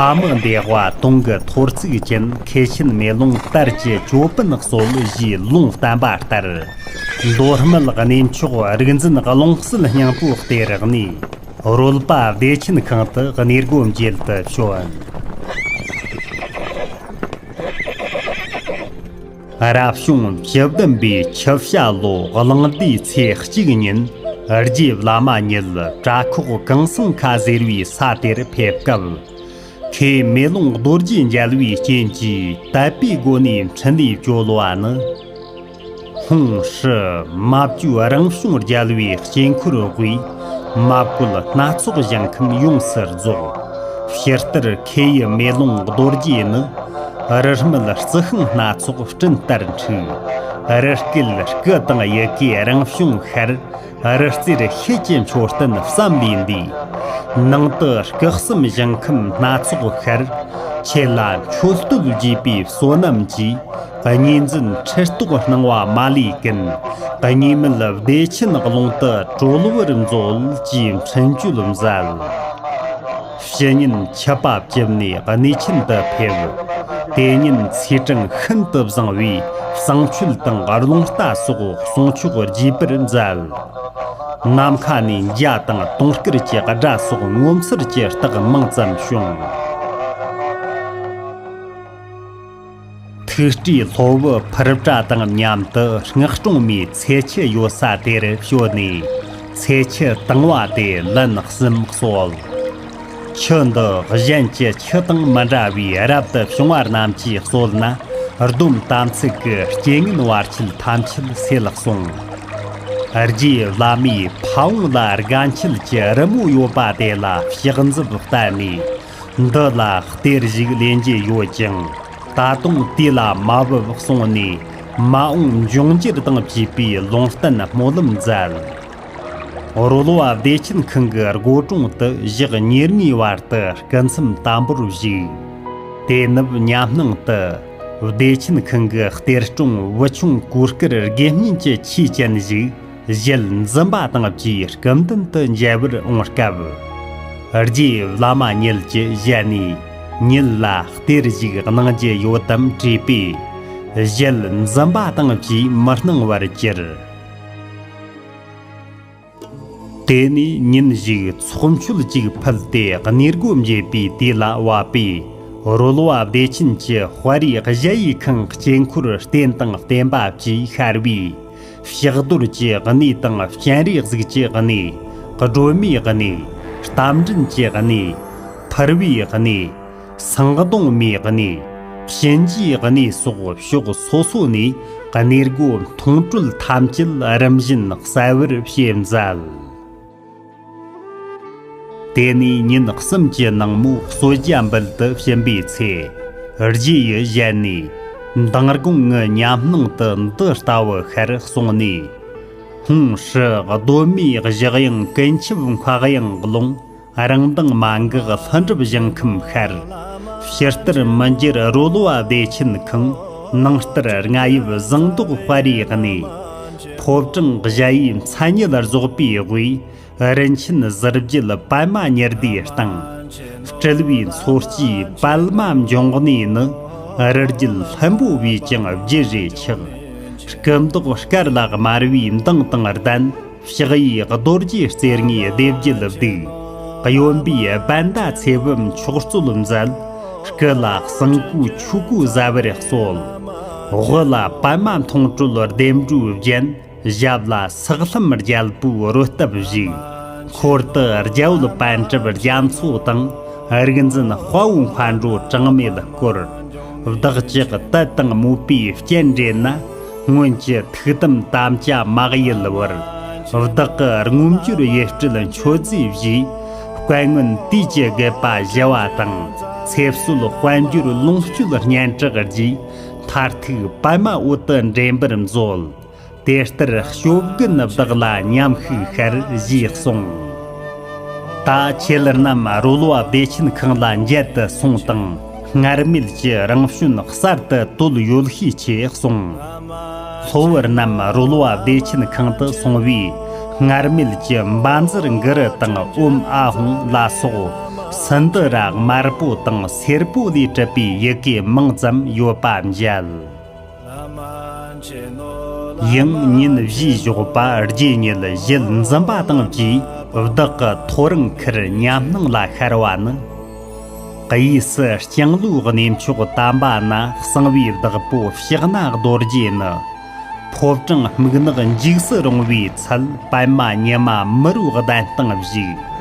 ཨ་མི་འདས་པ་དུང་གི་ཐོར་ཚུགས་ཅན། མཁས་ཆེན་མེ་ལོང་དར་གྱི་ཅོད་པན་གསོལ་ཞེས་ལུང་བསྟན་པ་ལྟར། མདོ་སྨད་གནས་མཆོག་རིག་འཛིན་ཀློང་གསལ་སྙིང་པོའི་གཏེར་ནས། རོལ་པ་བདེ་ཆེན་ཁང་དུ་གནས་སྒོ་འབྱེད་དུ་བྱོན། རབ་བྱུང་བཅུ་བདུན་པའི་ཆུ་བྱ་ལོ་གླང་ཟླའི་ཚེས་གཅིག་ཉིན། རྗེ་བླ་མ་ཉིད་གྲྭ་ཁོག་གངས་སེང་ཁ་ཟེར་བའི་ས་དེར་ཕེབས་སྐབས། མཁན་མེ་ལོང་རྡོ་རྗེ་མཇལ་བའི་རྐྱེན་གྱིས་དད་པའི་སྒོ་ནས་འཕྲིན་ལས་བཅོལ་བ་ནི། ཧཱུྃ་ཧྲཱིཿ་མ་བཅོས་རང་བྱུང་རྒྱལ་བའི་དཀྱིལ་འཁོར་དབུས། མ་བཀོད་སྣ་ཚོགས་ཞིང་ཁམས་ཡོངས་སུ་རྫོགས། ཕྱི་ལྟར་མཁས་ཡུལ་མེ་ལོང་རྡོ་རྗེ་ནི། རི་སྨད་རྩི་ཤིང་སྣ་ཚོགས་སྤྲིན་ལྟར་འཁྲིགས། རི་སྐེད་སྐུ་དང་ཡི་གེ་རང་བྱུང་ཤར། རི་རྩེར་ཤེལ་གྱི་མཆོད་རྟེན་བསམ་ལས་འདས། ནང་དུ་སྐུ་གསུམ་ཞིང་ཁམས་སྣ་ཚོགས་ཤར། ཆེ་ལ་མཆོད་བསྟོད་བགྱིས་པའི་བསོད་ནམས་ཀྱིས། གཉིས་འཛིན་ཁྲི་ཐོག་སྣང་བ་མ་ལུས་ཀུན། གཉིས་མེད་བདེ་ཆེན་ཀློང་དུ་གྲོལ་བར་མཛོད་ཅེས་འཕྲིན་བཅོལ་མཛད། ཕྱི་ཉིན་ཆུ་པ་བཅུ་ནས་གནས་ཆེན་དུ་ཕེབས། དེ་ཉིན་ཚེས་གྲངས་ཤིན་ཏུ་བཟང་བས་བསང་མཆོད་དང་རླུང་རྟ་སོགས་གསུང་ཆོག་རྒྱས་པར་མཛད། ནམ་མཁའ་ནས་འཇའ་དང་དུང་དཀར་གྱི་སྒྲ་སོགས་ངོ་མཚར་གྱི་རྟགས་མང་ཙམ་བྱུང་། ཐུགས་སྤྲུལ་སློབ་བུ་ཕུར་བཀྲ་དང་མཉམ་དུ་སྔགས་སྲུང་མའི་ཚེ་ཆུ་ཡོད་ས་དེར་བྱོན་ནས་ཚེ་ཆུ་དང་བ་དེ་ལན་གསུམ་གསོལ། ཆུ་འདི་གཞན་གྱི་ཆུ་དང་མི་འདྲ་བས་རབ་ཏུ་བྱུང་བ་རྣམས་ཀྱིས་གསོལ་ན་སྡོམ་དམ་ཚིག་གི་རྐྱེན་ངན་བར་ཆད་ཐམས་ཅད་སེལ་གསུངས། རྗེ་བླ་མས་ཕ་བོང་ལ་དགའ་འཁྱིལ་གྱི་རི་མོ་ཡོད་པ་དེ་ལ་ཕྱག་མཛུབ་བསྟན་ནས། འདི་ལ་གཏེར་ཞིག་ལེན་རྒྱུ་ཡོད་ཅིང་། ད་དུང་དེ་ལ་མ་བབ་གསུངས་ནས། མ་འོངས་འབྱུང་འགྱུར་དང་བཅས་པའི་ལུང་བསྟན་སྨོན་ལམ་མཛད། རོལ་བ་བདེ་ཆེན་ཁང་གི་སྒོ་དྲུང་དུ་ཞག་ཉེར་ལྔའི་བར་དུ་སྐུ་མཚམས་དམ་པོར་བཞུགས། དེ་ནུབ་ཉམས་སྣང་དུ་བདེ་ཆེན་ཁང་གི་གཏེར་སྲུང་བུ་ཆུང་གོས་དཀར་དགེ་བསྙེན་གྱི་ཆས་ཅན་ཞིག་ཞལ་འཛུམ་པ་དང་བཅས་སྐུ་མདུན་དུ་མཇལ་བར་འོང་སྐབས། རྗེ་བླ་མ་ཉིད་ཀྱི་ཞལ་ནས་ཉིད་ལ་གཏེར་ཞིག་གནང་རྒྱུ་ཡོད་དམ་དྲིས་པས། ཞལ་འཛུམ་པ་དང་བཅས་མི་སྣང་བར་གྱུར། དེ་ནས་ཉིན་ཞིག་ཚོགས་མཆོད་ཅིག་ཕུལ་ཏེ་གནས་སྒོ་འབྱེད་པའི་དུས་ལ་བབ་པས། རོལ་བ་བདེ་ཆེན་གྱི་དཔའ་རིས་གཞལ་ཡས་ཁང་དཀྱིལ་འཁོར་རྟེན་དང་བརྟེན་པ་བཅས་ཤར་བས། ཕྱག་རྡོར་གྱི་གནས་དང་སྤྱན་རས་གཟིགས་ཀྱི་གནས། སྒྲོལ་མའི་གནས། རྟ་མགྲིན་གྱི་གནས། ཕུར་བུའི་གནས། སེང་གདོང་མའི་གནས། གཤིན་རྗེའི་གནས་སོགས་ཕྱོགས་སོ་སོ་ནས་གནས་སྒོ་མཐོང་གྲོལ་ཐམས་ཅད་རིམ་བཞིན་གསལ་བར་བྱེད་མཛད། དེ་ནས་ཉིན་གསུམ་གྱི་ནངས་མོ་གསོལ་ཇ་འབུལ་དུ་ཕྱིན་པའི་ཚེ། རྗེ་ཡི་ཞལ་ནས། མདང་དགོང་ངི་ཉམས་སྣང་དུ་འདི་ལྟ་བུ་ཤར་གསུངས་ནས། ཧཱུྃ་ཧྲཱིཿ་གདོད་མའི་གཞི་དབྱིངས་ཀུན་ཁྱབ་མཁའ་དབྱིངས་ཀློང་། རང་མདངས་མ་འགགས་ལྷུན་གྲུབ་ཞིང་ཁམས་ཤར། ཕྱི་ལྟར་མི་འགྱུར་རོལ་བ་བདེ་ཆེན་ཁང་། ནང་ལྟར་རྔ་ཡབ་ཟངས་མདོག་དཔའ་རིས་གནས། ཕོ་བྲང་གཞལ་ཡས་མཚན་ཉིད་རྫོགས་པའི་དབུས། རིན་ཆེན་གཟི་བརྗིད་པདྨ་ཉི་ཟླའི་སྟེང་། སྤྲུལ་པའི་མཚོ་སྐྱེས་པདྨ་འབྱུང་གནས་ནི། རི་རྒྱལ་ལྷུན་པོ་བས་ཀྱང་བརྗིད་རེ་ཆགས། སྐུ་མདོག་དཀར་ལ་དམར་བའི་མདངས་དང་ལྡན། ཕྱག་གཡས་རྡོ་རྗེ་རྩེ་ལྔའི་སྡེ་བརྒྱད་བདུག། གཡོན་པས་བྷནྡྷ་ཚེ་བུམ་མཆོག་སྩོལ་མཛད། སྐུ་ལ་བསང་ཁོག་ཆོས་གོས་གཟབ་པར་གསོལ། དབུ་ལ་པདྨ་མཐོང་གྲོལ་ལྡེམ་སྒྲོའི་རྒྱན། ཞབས་ལ་སག་ལྷམ་རྒྱལ་པོའི་རོལ་སྟབས་བཞུགས། འཁོར་དུ་རྒྱ་བོད་པཎ་གྲུབ་རྒྱ་མཚོ་དང་། རིག་འཛིན་དཔའ་བོ་མཁའ་འགྲོ་གྲངས་མེད་བསྐོར། བདག་ཅག་དད་དང་མོས་པའི་སྤྱན་འདྲེན་ན། སྔོན་གྱི་ཐུགས་དམ་དམ་བཅའ་མ་གཡེལ་བར། བདག་གི་མངོན་བརྗོད་ཡིད་སྤྲུལ་མཆོད་རྫས་བཞེས། བསྐལ་སྔོན་དུས་ཀྱི་དགེ་བ་ཞི་བ་དང་། ཚེ་སྲོད་དཔལ་འབྱོར་ལོངས་སྤྱོད་སྙན་གྲགས་རྒྱས། མཐར་ཐུག་པདྨ་འོད་དུ་འདྲེན་པར་མཛོད། དེ་ལྟར་སྤྱོད་དགོན་བདག་ལ་མཉམ་ཤུགས་ཤར་ཞེས་གསུངས། ད་ཁྱེད་རྣམས་རོལ་བ་བདེ་ཆེན་ཁང་ལ་མཇལ་དུ་སོང་དང་། སྔར་མེད་ཀྱི་རང་བྱོན་གསར་དུ་བཏོད་ཡོད་ཤས་ཆེ་གསུངས། ལྷོ་བུ་རྣམས་རོལ་བ་བདེ་ཆེན་ཁང་དུ་སོང་བས། སྔར་མེད་ཀྱི་འབའ་འཛར་གུ་རུ་དང་ཨོཾ་ཨཱཿཧཱུྃ་ལ་སོགས་སིནྡྷུ་ར་དམར་པོ་དང་སེར་པོ་ལས་གྲུབ་པའི་ཡི་གེ་མང་ཙམ་ཡོད་པ་མཇལ། ཡང་ཉིན་བཞིའི་ཞོགས་པ་རྗེ་ཉིད་ཞལ་འཛུམ་པ་དང་བཅས་བདག་གི་ཐོ་རངས་ཁར་ཉམས་སྣང་ལ་ཤར་བ་ནི། གཡས་སུ་ལྕང་ལོའི་གནས་མཆོག་དམ་པ་ན་གསང་བའི་བདག་པོ་ཕྱག་ན་རྡོ་རྗེ་ནི། ཕོ་བྲང་སྨུག་ནག་འཇིགས་སུ་རུང་བའི་ཚལ་པདྨ་ཉི་མ་མི་རོའི་གདན་སྟེང་བཞུགས།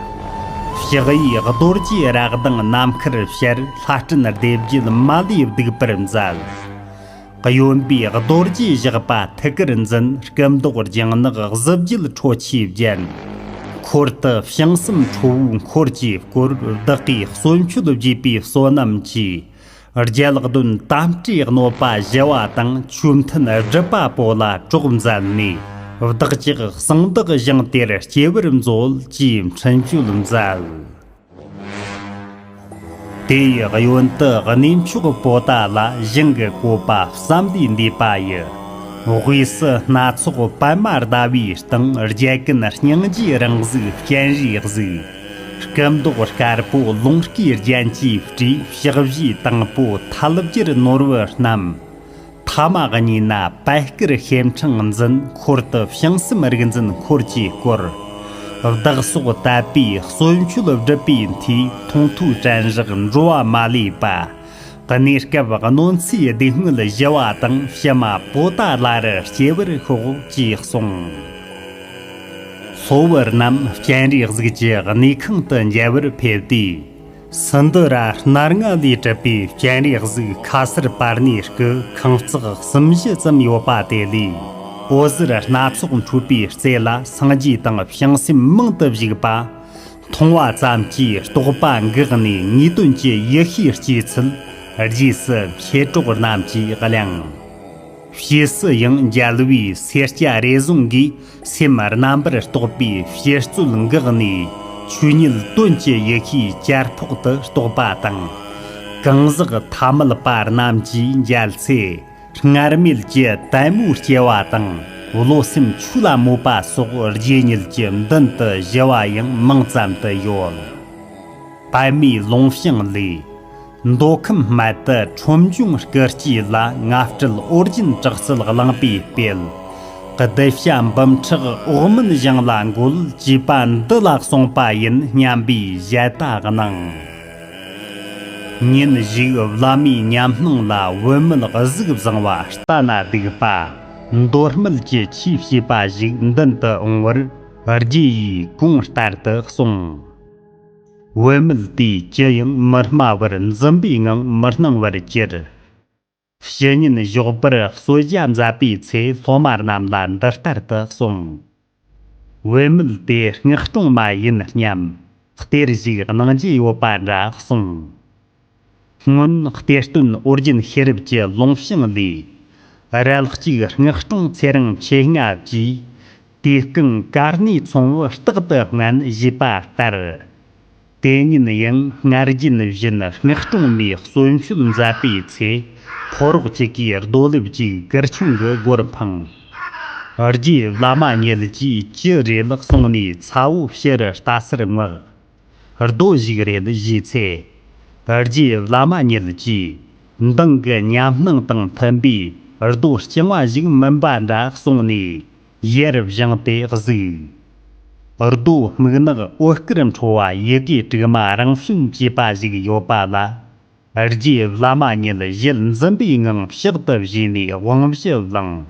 ཕྱག་གཡས་རྡོ་རྗེ་ར་གདང་ནམ་མཁར་ཕྱར་ལྷ་སྲིན་སྡེ་བརྒྱད་མ་ལུས་བདུག་པར་མཛད། གཡོན་པའི་རྡོ་རྗེ་ཞགས་པ་ཐུགས་ཀར་འཛིན། སྐུ་མདོག་ལྗང་ནག་གཟི་བརྗིད་ཁྲོ་ཆུས་བརྒྱན། འཁོར་དུ་བྱང་སེམས་ཁྲོ་བོའི་འཁོར་གྱིས་བསྐོར། བདག་གིས་གསོལ་མཆོད་བགྱིས་པའི་བསོད་ནམས་ཀྱིས། རྒྱལ་གདོན་དམ་སྤྲེའི་གནོད་པ་ཞི་བ་དང་། ཆོས་མཐུན་སྒྲུབ་པ་པོ་ལ་གྲོགས་མཛད་ནས། བདག་ཅག་གསང་བདག་ཞིང་དེར་སྐྱེ་བར་མཛོད། ཅེས་འཕྲིན་བཅོལ་མཛད། དེ་ཡི་གཡོན་དུ་གནས་མཆོག་པོ་ཏཱ་ལ་ཞིང་གི་བཀོད་པ་བསམ་ལས་འདས་པ་ཡི། དབུས་སུ་སྣ་ཚོགས་པདྨ་ཟླ་བའི་སྟེང་རྒྱལ་ཀུན་སྙིང་རྗེའི་རང་གཟུགས་སྤྱན་རས་གཟིགས། སྐུ་མདོག་དཀར་པོ་ལོངས་སྐུའི་རྒྱན་གྱིས་སྤྲས། ཕྱག་བཞིའི་དང་པོ་ཐལ་བྱར་ནོར་བུ་བསྣམས། ཐ་མ་གཉིས་ན་པད་དཀར་ཤེལ་ཕྲེང་འཛིན། འཁོར་དུ་བྱང་སེམས་རིག་འཛིན་འཁོར་གྱིས་བསྐོར། བདག་སོགས་དད་པའི་གསོལ་མཆོད་སྒྲུབ་པའི་མཐུས། མཐོང་ཐོས་དྲན་བཞག་འགྲོ་བ་མ་ལུས་པ། གནས་སྐབས་གནོད་འཚེའི་སྡུག་བསྔལ་ཞི་བ་དང་། ཕྱི་མ་པོ་ཏཱ་ལ་རུ་སྐྱེ་བར་ཤོག་ཅེས་གསུངས། ལྷོ་བུ་རྣམས་སྤྱན་རས་གཟིགས་ཀྱི་གནས་ཁང་དུ་མཇལ་བར་ཕེབས་དུས། སིནྡྷུ་ར་སྣ་ལྔ་ལས་གྲུབ་པའི་སྤྱན་རས་གཟིགས་ཁ་སར་པ་ཎིའི་སྐུ་ཁང་བརྩེགས་གསུམ་བཞི་ཙམ་ཡོད་པ་དེ་ལས། འོད་ཟེར་སྣ་ཚོགས་འཕྲོས་པའི་རྩེ་ལ་སངས་རྒྱས་དང་བྱང་སེམས་མང་དུ་བཞུགས་པ། མཐོང་བ་ཙམ་གྱིས་རྟོག་པ་འགགས་ནས་ངེས་དོན་གྱི་ཡེ་ཤེས་སྐྱེས་ཚུལ་རྗེས་སུ་མཆེད་གྲོགས་རྣམས་ཀྱིས་གླེང་། ཕྱིས་སུ་ཡང་མཇལ་བའི་སེར་སྐྱ་རེ་ཟུང་གིས་སེམས་རྣམ་པར་རྟོག་པའི་བཤད་རྩོལ་འགགས་ནས་ཆོས་ཉིད་དོན་གྱི་ཡེ་ཤེས་ཅར་ཕོག་ཏུ་རྟོགས་པ་དང་། གང་ཟག་ཐ་མལ་པ་རྣམས་ཀྱིས་མཇལ་ཚེ། སྔར་མེད་ཀྱི་དལ་མོའི་སྐྱེ་བ་དང་བློ་སེམས་ཆོས་ལ་མོས་པ་སོགས་རྗེས་ཉིད་ཀྱི་མདུན་དུ་ཞི་བ་ཡང་མིང་ཙམ་དུ་ཡོད། པདྨའི་ལུང་བྱང་ལས། མདོ་ཁམས་སྨད་དུ་ཁྲོམ་འབྱུང་སྐུ་སྐྱེས་ལ། ལྔ་སྤྲུལ་ཨོ་རྒྱན་གྲགས་སུ་བླངས་པའི་དཔལ། གདུལ་བྱ་འབུམ་ཕྲག་འོག་མིན་ཞིང་ལ་འགོད། ཅེས་པ་འདི་ལ་གསུངས་པ་ཡིན་སྙམ་པའི་ཞལ་ལྟ་གནང་། ཉིན་ཞིག་བླ་མའི་ཉམས་སྣང་ལ་བུད་མེད་གཟུགས་བཟང་བ་ལྟ་ན་སྡུག་པ། མདོ་སྨད་ཀྱི་ཆོས་བྱེད་པ་ཞིག་མདུན་དུ་འོང་བར། རྗེ་ཡིས་གོང་ལྟར་དུ་གསུངས། བུད་མེད་དེས་ཅི་ཡང་མི་སྨྲ་བར་འཛུམ་པའི་ངང་མི་སྣང་བར་གྱུར། ཕྱི་ཉིན་ཞོགས་པར་གསོལ་ཇ་མཛད་པའི་ཚེ། སློབ་མ་རྣམས་ལ་འདི་ལྟར་དུ་གསུངས། བུད་མེད་དེ་སྔགས་སྲུང་མ་ཡིན་སྙམ། གཏེར་ཞིག་གནང་རྒྱུ་ཡོད་པ་འདྲ་གསུངས། སྔོན་གཏེར་སྟོན་ཨོ་རྒྱན་ཤེས་རབ་ཀྱི་ལུང་བྱང་ལས། རལ་གཅིག་སྔགས་སྲུང་ཚེ་རིང་མཆེད་ལྔ་བཅས། དུས་སྐབས་གར་གནས་ཚོམ་བུ་རྟག་ཏུ་སྔན་ཞེས་པ་ལྟར། དེ་ཉིན་ཡང་སྔར་རྒྱུན་བཞིན་སྔགས་སྲུང་མས་གསོལ་མཆོད་མཛད་པའི་ཚེ། ཕོ་རོག་ཅིག་གིས་རྡོ་ལེབ་ཅིག་གུར་ཆུང་གི་སྒོར་འཕངས། རྗེ་བླ་མ་ཉིད་ཀྱིས་ཅི་རེད་གསུངས་ནས་ཚ་བོ་ཕྱི་རུ་ལྟ་སར་མངགས། རྡོ་ཞིག་རེད་ཞུས་ཚེ། རྗེ་བླ་མ་ཉིད་ཀྱིས་མདང་གི་ཉམས་སྣང་དང་མཐུན་པའི་རྡོ་རྐྱང་བ་ཞིག་མིན་པ་འདྲ་གསུངས་ནས། ཡར་བཞེངས་ཏེ་གཟིགས། རྡོ་སྨུག་ནག་འོད་དཀར་འཕྲོ་བ་ཡི་གེ་དྲུག་མ་རང་བྱོན་ཅེས་པ་ཞིག་ཡོད་པ་ལ། རྗེ་བླ་མ་ཉིད་ཞལ་འཛུམ་པའི་ངང་ཕྱག་ཏུ་བཞེས་ནས་དབང་བཞི་བླངས།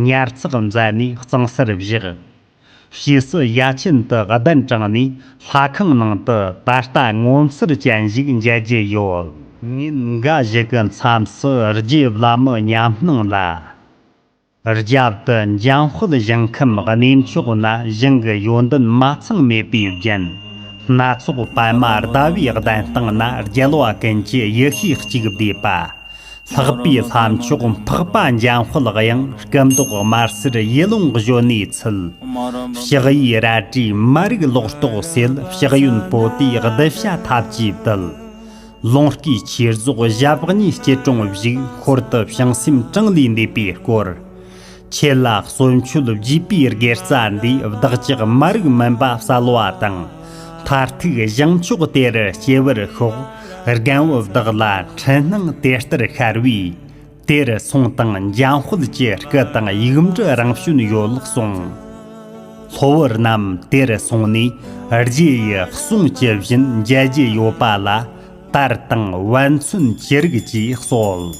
ཉར་ཚགས་མཛད་ནས་གཙང་སར་བཞག། ཕྱིས་སུ་ཡ་ཆེན་དུ་གདན་དྲངས་ནས་ལྷ་ཁང་ནང་དུ་ད་ལྟ་ངོ་མཚར་ཅན་ཞིག་མཇལ་རྒྱུ་ཡོད། ཉིན་འགའ་ཞིག་གི་མཚམས་སུ་རྗེ་བླ་མའི་ཉམས་སྣང་ལ། རྒྱབ་ཏུ་འཇམ་དཔལ་ཞིང་ཁམས་གནས་མཆོག་ན་ཞིང་གི་ཡོན་ཏན་མ་ཚང་མེད་པའི་རྒྱན། སྣ་ཚོགས་པདྨ་ཟླ་བའི་གདན་སྟེང་ན་རྒྱལ་བ་ཀུན་གྱི་ཡེ་ཤེས་གཅིག་བསྡུས་པ། ལྷག་པའི་ལྷ་མཆོག་འཕགས་པ་འཇམ་དཔལ་དབྱངས། སྐུ་མདོག་དམར་སེར་ཡིད་ལོང་གཞོན་ནུའི་ཚུལ། ཕྱག་གཡས་རལ་གྲིས་མ་རིག་ལོག་རྟོག་སེལ། ཕྱག་གཡོན་པོ་ཏའི་གདུལ་བྱ་ཐབས་ཀྱིས་བཏུལ། ལོངས་སྐུའི་ཆོས་རྫོགས་ཞབས་གཉིས་སྐྱིལ་ཀྲུང་བཞུགས། འཁོར་དུ་བྱང་སེམས་གྲངས་ལས་འདས་པས་བསྐོར། ཁྱེད་ལ་གསོལ་མཆོད་བགྱིས་པའི་དགེ་རྩ་འདིས། བདག་ཅག་མ་རིག་མུན་པ་བསལ་བ་དང་། མཐར་ཐུག་ཞིང་མཆོག་དེ་རུ་སྐྱེ་བར་ཤོག། རྒན་བོ་བདག་ལ་འཕྲུལ་སྣང་དེ་ལྟར་ཤར་བས། དེར་སོང་དང་འཇམ་དཔལ་གྱི་སྐུ་དང་ཡིག་འབྲུ་རང་བྱོན་ཡོད་ལགས་གསུངས། ལྷོ་བུ་རྣམས་དེར་སོང་ནས་རྗེ་ཡི་གསུང་ཇི་བཞིན་མཇལ་རྒྱུ་ཡོད་པ་ལ། དར་དང་བན་ཚོན་ཅི་རིགས་ཀྱིས་གསོལ།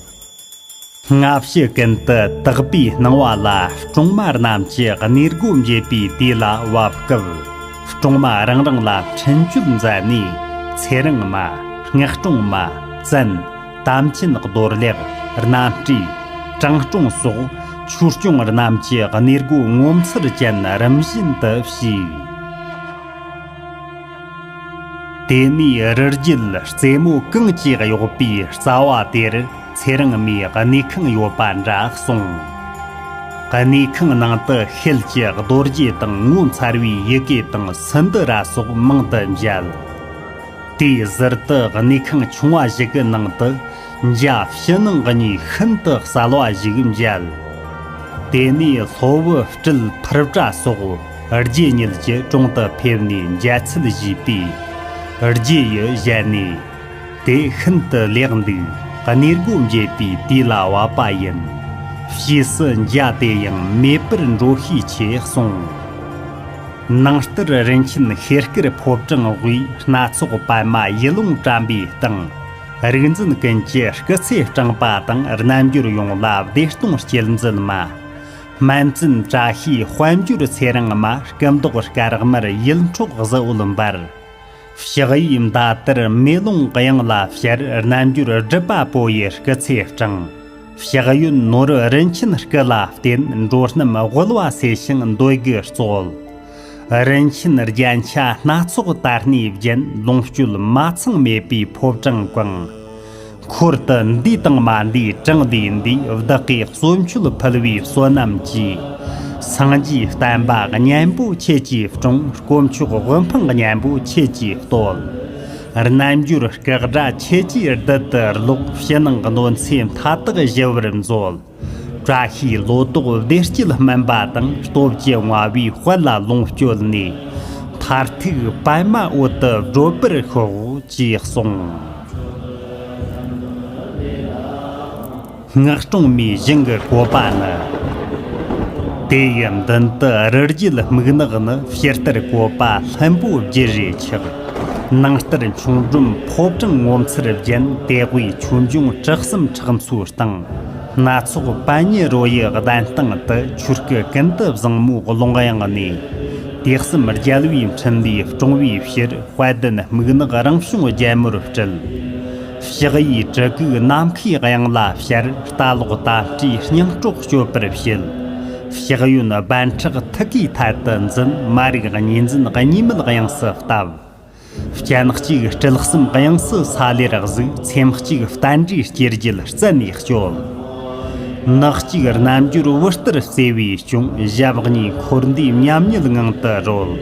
སྔ་ཕྱི་ཀུན་ཏུ་དག་པའི་སྣང་བ་ལ། སྲུང་མ་རྣམས་ཀྱི་གནས་སྒོ་འབྱེད་པའི་དུས་ལ་བབ་སྐབས། སྲུང་མ་རང་རང་ལ་འཕྲིན་བཅོལ་མཛད་ནས། ཚེ་རིང་མ། སྔགས་སྲུང་མ། བཙན། དམ་ཅན་རྡོར་ལེགས། རྣམ་སྤྲུལ། དྲང་སྲོང་སོགས་ཆོས་སྐྱོང་རྣམས་ཀྱི་གནས་སྒོ་ངོ་མཚར་ཅན་རིམ་བཞིན་དུ་ཕྱིས། དེ་ནས་རི་རྒྱུད་རྩེ་མོ་གངས་ཀྱིས་གཡོགས་པའི་རྩ་བ་དེར་ཚེ་རིང་མའི་གནས་ཁང་ཡོད་པ་འདྲ་གསུངས། གནས་ཁང་ནང་དུ་ཤེལ་གྱི་རྡོ་རྗེ་དང་ངོ་མཚར་བའི་ཡི་གེ་དང་སིནྡྷུ་ར་སོགས་མང་དུ་མཇལ། དེའི་ཟུར་དུ་གནས་ཁང་ཆུང་བ་ཞིག་གི་ནང་དུ་འཇའ་ཕྱི་ནང་གཉིས་ཤིན་ཏུ་གསལ་བ་ཞིག་མཇལ། དེ་ནས་ལྷོ་བུ་སྤྲུལ་ཕུར་བཀྲ་སོགས་རྗེ་ཉིད་ཀྱི་དྲུང་དུ་ཕེབས་ནས་མཇལ་ཚུལ་ཞུས་པས། རྗེ་ཡི་ཞལ་ནས། དེ་ཤིན་ཏུ་ལེགས་འདུག། གནས་སྒོ་འབྱེད་པའི་དུས་ལ་བབ་པ་ཡིན། ཕྱིས་སུ་འཇའ་དེ་ཡང་མེད་པར་འགྲོ་ཤས་ཆེ་གསུངས། ནང་ལྟར་རིན་ཆེན་ཤེལ་དཀར་ཕོ་བྲང་དབུས་སྣ་ཚོགས་པདྨ་ཡིད་ལུང་དྲན་པའི་སྟེང་། རིག་འཛིན་ཀུན་གྱི་སྐུ་ཚེ་སྐྲངས་པ་དང་རྣལ་འབྱོར་ཡོངས་ལ་བདེ་སྟོང་སྐྱེད་མཛད་མ། སྨན་བཙུན་བཀྲ་ཤིས་དཔལ་འབྱོར་ཚེ་རིང་མ་སྐུ་མདོག་དཀར་དམར་ཡིད་འཕྲོག་གཟི་འོད་འབར། ཕྱག་གཡས་མདའ་དར་མེ་ལོང་གཡང་ལ་ཕྱར་རྣལ་འབྱོར་སྒྲུབ་པ་པོ་ཡི་སྐུ་ཚེ་སྐྲངས། ཕྱག་གཡོན་ནོར་རིན་ཆེན་སྐུ་ལ་བརྟེན་འགྲོ་རྣམས་དབུལ་བ་སེལ་ཞིང་འདོད་དགུ་སྩོལ། རིན་ཆེན་རྒྱན་ཆ་སྣ་ཚོགས་དར་སྣས་བརྒྱན་ལོངས་སྤྱོད་མ་ཚང་མེད་པའི་ཕོ་བྲང་གང་། འཁོར་དུ་འདས་དང་མ་འདས་གྲངས་ལས་འདས་བདག་གིས་གསོལ་མཆོད་ཕུལ་བའི་བསོད་ནམས་ཀྱིས། སངས་རྒྱས་བསྟན་པ་གཉན་པོ་ཁྱེད་ཀྱིས་སྲུང་། དཀོན་མཆོག་དབུ་འཕང་གཉན་པོ་ཁྱེད་ཀྱིས་བསྟོད། རྣལ་འབྱོར་སྐུ་དགྲ་ཁྱེད་ཀྱིས་བདུད་དུ་རློག། ཕྱི་ནང་གནོད་འཚེ་མཐའ་དག་ཞི་བར་མཛོད། བཀྲ་ཤིས་ལོ་ཏོག་བདེ་སྐྱིད་སྨིན་པ་དང་། སྟོབས་ཀྱི་མངའ་བའི་དཔལ་ལ་ལོངས་སྤྱོད་ནས། མཐར་ཐུག་པདྨ་འོད་དུ་བགྲོད་པར་ཤོག་ཅེས་གསུངས། སྔགས་སྲུང་མའི་ཞིང་གི་བཀོད་པ་ནི། དེ་ཡི་མདུན་དུ་རི་རྒྱལ་སྨུག་ནག་ནི། ཕྱི་ལྟར་བཀོད་པ་ལྷུན་པོ་བརྗིད་རེ་ཆགས། ནང་ལྟར་མཆོང་སྒྲོམ་ཕོ་བྲང་ངོ་མཚར་བརྒྱན། དེ་དབུས་ཆོས་འབྱུང་གྲགས་གསུམ་ཕྲག་མཚོའི་སྟེང་། སྣ་ཚོགས་པཎ་ཉི་རོ་ཡི་གདན་སྟེང་དུ། ཆོས་སྐུ་ཀུན་ཏུ་བཟང་མོའི་ཀློང་ཡངས་ནས། དུས་གསུམ་རྒྱལ་བའི་འཕྲིན་ལས་སྲུང་བའི་ཕྱིར། དཔལ་ལྡན་སྨུག་ནག་རང་བྱུང་རྒྱལ་མོར་སྤྲུལ། ཕྱག་གཡས་གྲི་གུག་ནམ་མཁའི་དབྱིངས་ལ་ཕྱར། རྟ་ལོག་དམ་སྤྲོས་སྙིང་སྲོག་གཅོད་པར་བྱེད། ཕྱག་གཡོན་སྦལ་ཕྲག་ཐུགས་ཀའི་ཐད་དུ་འཛིན། མ་རིག་གཉིས་འཛིན་གཉིས་མེད་དབྱིངས་སུ་བཏབ། སྤྱན་གཅིག་སྤྲུལ་གསུམ་དབྱིངས་སུ་ས་ལེར་གཟིགས། ཚེམས་གཅིག་རྟ་མགྲིན་སྐྱེ་རྒྱལ་རྩད་ནས་གཅོད། ནག་གཅིག་རྣལ་འབྱོར་བུ་ལྟར་བརྩེ་བས་སྐྱོང་། ཞབས་གཉིས་འཁོར་འདས་མཉམ་ཉིད་ངང་དུ་རོལ།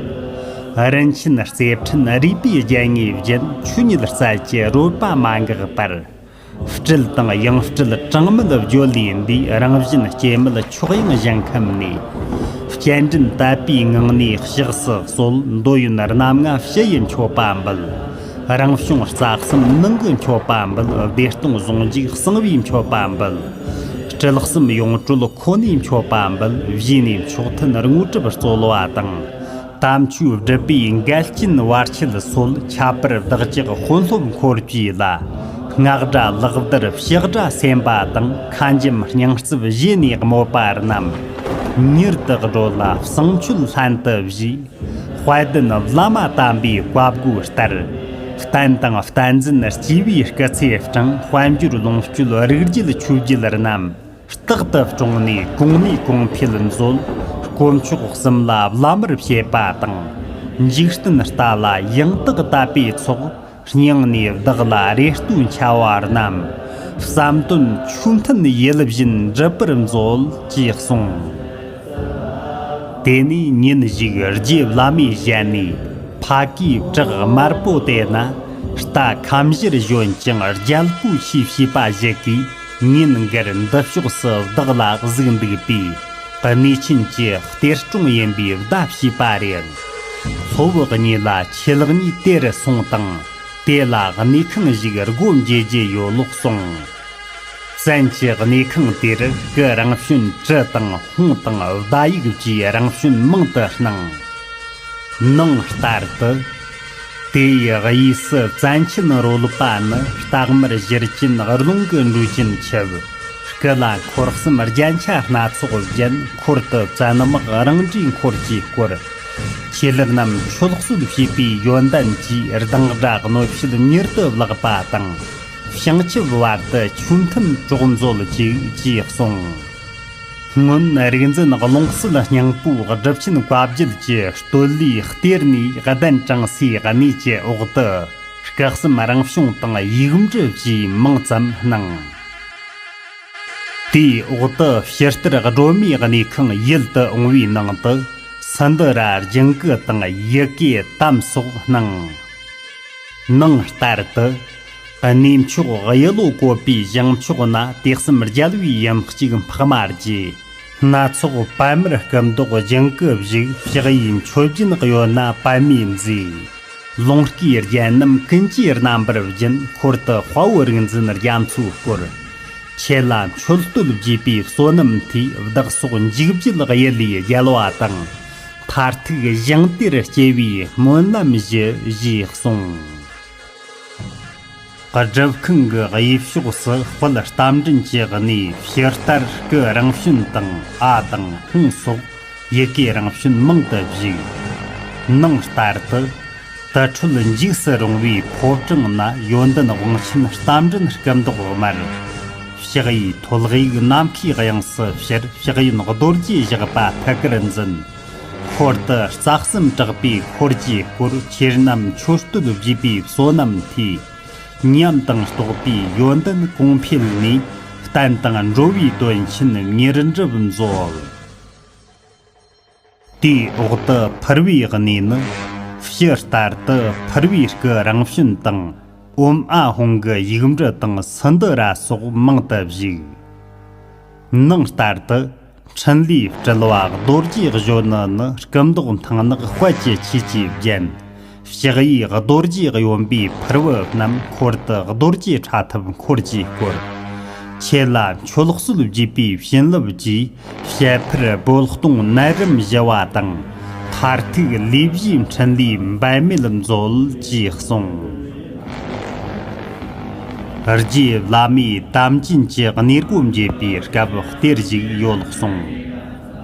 རིན་ཆེན་རྩེ་ཕྲན་རུས་པའི་རྒྱན་ལྔས་བརྒྱན། ཆོས་ཉིད་རྩལ་གྱི་རོལ་པ་མ་འགགས་པར། སྤྲུལ་དང་ཡང་སྤྲུལ་གྲངས་མེད་བརྗོད་ལས་འདས། རང་བཞིན་སྐྱེ་མེད་མཆོག་དབྱིངས་ཞིང་ཁམས་ནས། སྤྱན་འདྲེན་དད་པའི་ངང་ནས་གཤེགས་སུ་གསོལ། འདོད་ཡོན་རྣམ་ལྔ་ཕྱི་ཡི་མཆོད་པ་འབུལ། རང་བྱུང་རྩ་གསུམ་ནང་གི་མཆོད་པ་འབུལ། བདེ་སྟོང་ཟུང་འཇུག་གསང་བའི་མཆོད་པ་འབུལ། སྤྲུལ་གསུམ་ཡོངས་གྲོལ་ཁོ་ནའི་མཆོད་པ་འབུལ། བཞེས་ནས་མཆོག་ཐུན་དངོས་གྲུབ་སྩོལ་བ་དང་། དམ་ཆོས་སྒྲུབ་པའི་འགལ་རྐྱེན་བར་ཆད་སོལ། ཁྱད་པར་བདག་ཅག་དཔོན་སློབ་འཁོར་བཅས་ལ། སྔགས་སྒྲ་ལག་བརྡར་ཕྱག་སྒྲ་སེམས་པ་དང་། ཁ་འཇམ་སྙིང་རྩུབ་བཞེས་ནས་དམོད་པ་རྣམས། མྱུར་དུ་སྒྲོལ་ལ་བསང་མཆོད་ལྷན་དུ་བཞེས། དཔལ་ལྡན་བླ་མ་དམ་པའི་བཀའ་བསྒོ་ལྟར། བསྟན་དང་བསྟན་འཛིན་སྐྱེས་བུའི་སྐུ་ཚེ་སྲིང་། དཔལ་འབྱོར་ལོངས་སྤྱོད་རིགས་རྒྱུད་ཆོས་བརྒྱད་རྣམས། རྟག་ཏུ་སྲུང་ནས་གོང་ནས་གོང་འཕེལ་མཛོད། དཀོན་མཆོག་གསུམ་ལ་བླ་མར་བྱེད་པ་དང་། འཇིག་རྟེན་ལྟ་ལ་ཡང་དག་དད་པའི་ཚོགས། སྙིང་ནས་བདག་ལ་རེ་ལྟོས་འཆའ་བ་རྣམས། བསམ་དོན་ཆོས་མཐུན་ཡིད་བཞིན་འགྲུབ་པར་མཛོད་ཅེས་གསུངས། དེ་ནས་ཉིན་ཞིག་རྗེ་བླ་མའི་ཞལ་ནས། ཕ་གིའི་བྲག་དམར་པོ་དེ་ན། རྟ་ཁམ་བཞུར་བཞོན་ཅིང་རྒྱལ་པོའི་ཆས་བྱས་པ་ཞིག་གིས། ཉིན་འགར་འདི་ཕྱོགས་སུ་བདག་ལ་གཟིགས་འདུག་པས། གནས་ཆེན་གྱི་གཏེར་སྲུང་ཡིན་པའི་བརྡ་ཞུས་པ་རེད། སློབ་བུ་གཉིས་ལ་ཆེད་གཉིས་དེ་རུ་སོང་དང་། དེ་ལ་གནས་ཁང་ཞིག་སྒོ་འབྱེད་རྒྱུ་ཡོད་ལོག་གསུངས། བཙན་གྱི་གནས་ཁང་དེར་སྐུ་རང་བྱོན་གྲི་དང་ཧོང་དང་བརྡ་ཡིག་བཅས་རང་བྱོན་མང་དུ་སྣང་། ནང་ལྟར་དུ། དེ་ཡི་གཡས་སུ་བཙན་ཆེན་རོལ་པ་ནི། རྟགས་མར་བཞུར་ཅན་རླུང་གིས་འགྲོས་ཅན་ཆིབས། སྐུ་ལ་འཁོར་གསུམ་རྒྱན་ཆ་སྣ་ཚོགས་བརྒྱན། འཁོར་དུ་བཙན་དམག་རང་འདྲའི་འཁོར་གྱིས་བསྐོར། ཆོས་ལུགས་རྣམས་ཆོད་གསོལ་བྱས་པའི་ཡོན་ཏན་གྱིས། སྡང་དགྲ་གནོད་བྱེད་མྱུར་དུ་བརླག་པ་དང་། བྱང་ཆུབ་བར་དུ་ཆོས་མཐུན་གྲོགས་མཛོད་ཅིག་ཅེས་གསུངས། སྔོན་རིག་འཛིན་ཀློང་གསལ་སྙིང་པོའི་སྒྲུབ་ཆེན་བཀའ་བརྒྱད་ཀྱི་སྟོད་ལུས་གཏེར་ནས་གདན་དྲངས་སའི་གནས་ཀྱི་འོག་ཏུ་སྐུ་གསུམ་རང་བྱུང་དང་ཡིག་འབྲུ་བཅས་མང་ཙམ་སྣང་། དེའི་འོག་ཏུ་ཕྱི་ལྟར་སྒྲོལ་མའི་གནས་ཁང་ཡིད་དུ་འོང་བའི་ནང་དུ་སིནྡྷུ་ར་ལྗང་གུ་དང་ཡི་གེ་དམ་སོགས་སྣང་། ནང་ལྟར་དུ། གནས་མཆོག་གཡུ་ལོ་བཀོད་པའི་བྱང་ཕྱོགས་ན་དུས་གསུམ་རྒྱལ་བའི་ཡུམ་གཅིག་འཕགས་མ་རྒྱས། སྣ་ཚོགས་པད་མར་སྐུ་མདོག་ལྗང་གུ་བཞུགས། ཕྱག་གཡས་མཆོད་སྦྱིན་གཡོན་ན་པདྨས་མཛེས། ལོངས་སྐུའི་རྒྱན་རྣམས་ཀུན་གྱིས་རྣམ་པར་བརྒྱན། འཁོར་དུ་དཔའ་བོ་རིག་འཛིན་རྒྱ་མཚོའི་སྐོར། ཆོས་ལ་མཆོད་བསྟོད་བགྱིས་པའི་བསོད་ནམས་མཐུས། བདག་སོགས་འཇིགས་བརྒྱད་གཡུལ་ལས་རྒྱལ་བ་དང་། མཐར་ཐུག་ཞིང་དེར་སྐྱེ་བའི་སྨོན་ལམ་ཞུ། ཞེས་གསུངས། སྒྲུབ་ཁང་གི་དབུས་ཕྱོགས་སུ་དཔལ་རྟ་མགྲིན་གྱི་གནས་ཕྱི་ལྟར་སྐུ་རང་བྱོན་དང་ཨ་དང་ཧོང་སོགས་ཡི་གེ་རང་བྱོན་མང་དུ་བཞུགས། ནང་ལྟར་དུ། དུར་ཁྲོད་འཇིགས་སུ་རུང་བའི་ཕོ་བྲང་ན་ཡོན་ཏན་དབང་ཆེན་རྟ་མགྲིན་སྐུ་མདོག་དམར། ཕྱག་གཡས་ཐོད་དབྱུག་ནམ་མཁའི་དབྱིངས་སུ་བྱར། ཕྱག་གཡོན་རྡོ་རྗེ་ཞགས་པ་ཐུགས་ཀར་འཛིན། འཁོར་དུ་རྩ་གསུམ་དྲེགས་པའི་འཁོར་གྱིས་བསྐོར། ཆོས་རྣམས་མཆོད་བསྟོད་བགྱིས་པའི་བསོད་ནམས་མཐུས། ཉམས་དང་རྟོགས་པའི་ཡོན་ཏན་གོང་འཕེལ་ནས། བསྟན་དང་འགྲོ་བའི་དོན་ཆེན་མྱུར་འགྲུབ་མཛོད། དེའི་འོག་ཏུ་ཕུར་བུའི་གནས་ནི། ཕྱི་ལྟར་དུ་ཕུར་བུའི་སྐུ་རང་བྱོན་དང་། ཨོཾ་ཨཱཿཧཱུྃ་གི་ཡིག་འབྲུ་དང་སིནྡྷུ་ར་སོགས་མང་དུ་བཞུགས། ནང་ལྟར་དུ། འཕྲིན་ལས་སྤྲུལ་བ་རྡོ་རྗེ་གཞོན་ནུ་ནི། སྐུ་མདོག་མཐིང་ནག་དཔལ་གྱི་ཆས་ཀྱིས་བརྒྱན། ཕྱག་གཡས་རྡོ་རྗེ་གཡོན་པའི་ཕུར་བུ་བསྣམས། འཁོར་དུ་རྡོ་རྗེ་ཕྲ་ཐབས་འཁོར་གྱིས་བསྐོར། ཆོས་ལ་མཆོད་གསོལ་བགྱིས་པའི་བྱིན་རླབས་ཀྱིས། ཞལ་ཕུར་རྦོད་གཏོང་ནད་རིམས་ཞི་བ་དང་། མཐར་ཐུག་ལས་བཞིའི་འཕྲིན་ལས་འབད་མེད་མཛོད། ཅེས་གསུངས། རྗེ་བླ་མས་དམ་ཅན་གྱི་གནས་སྒོ་འབྱེད་པའི་སྐབས་གཏེར་ཞིག་ཡོད་གསུངས།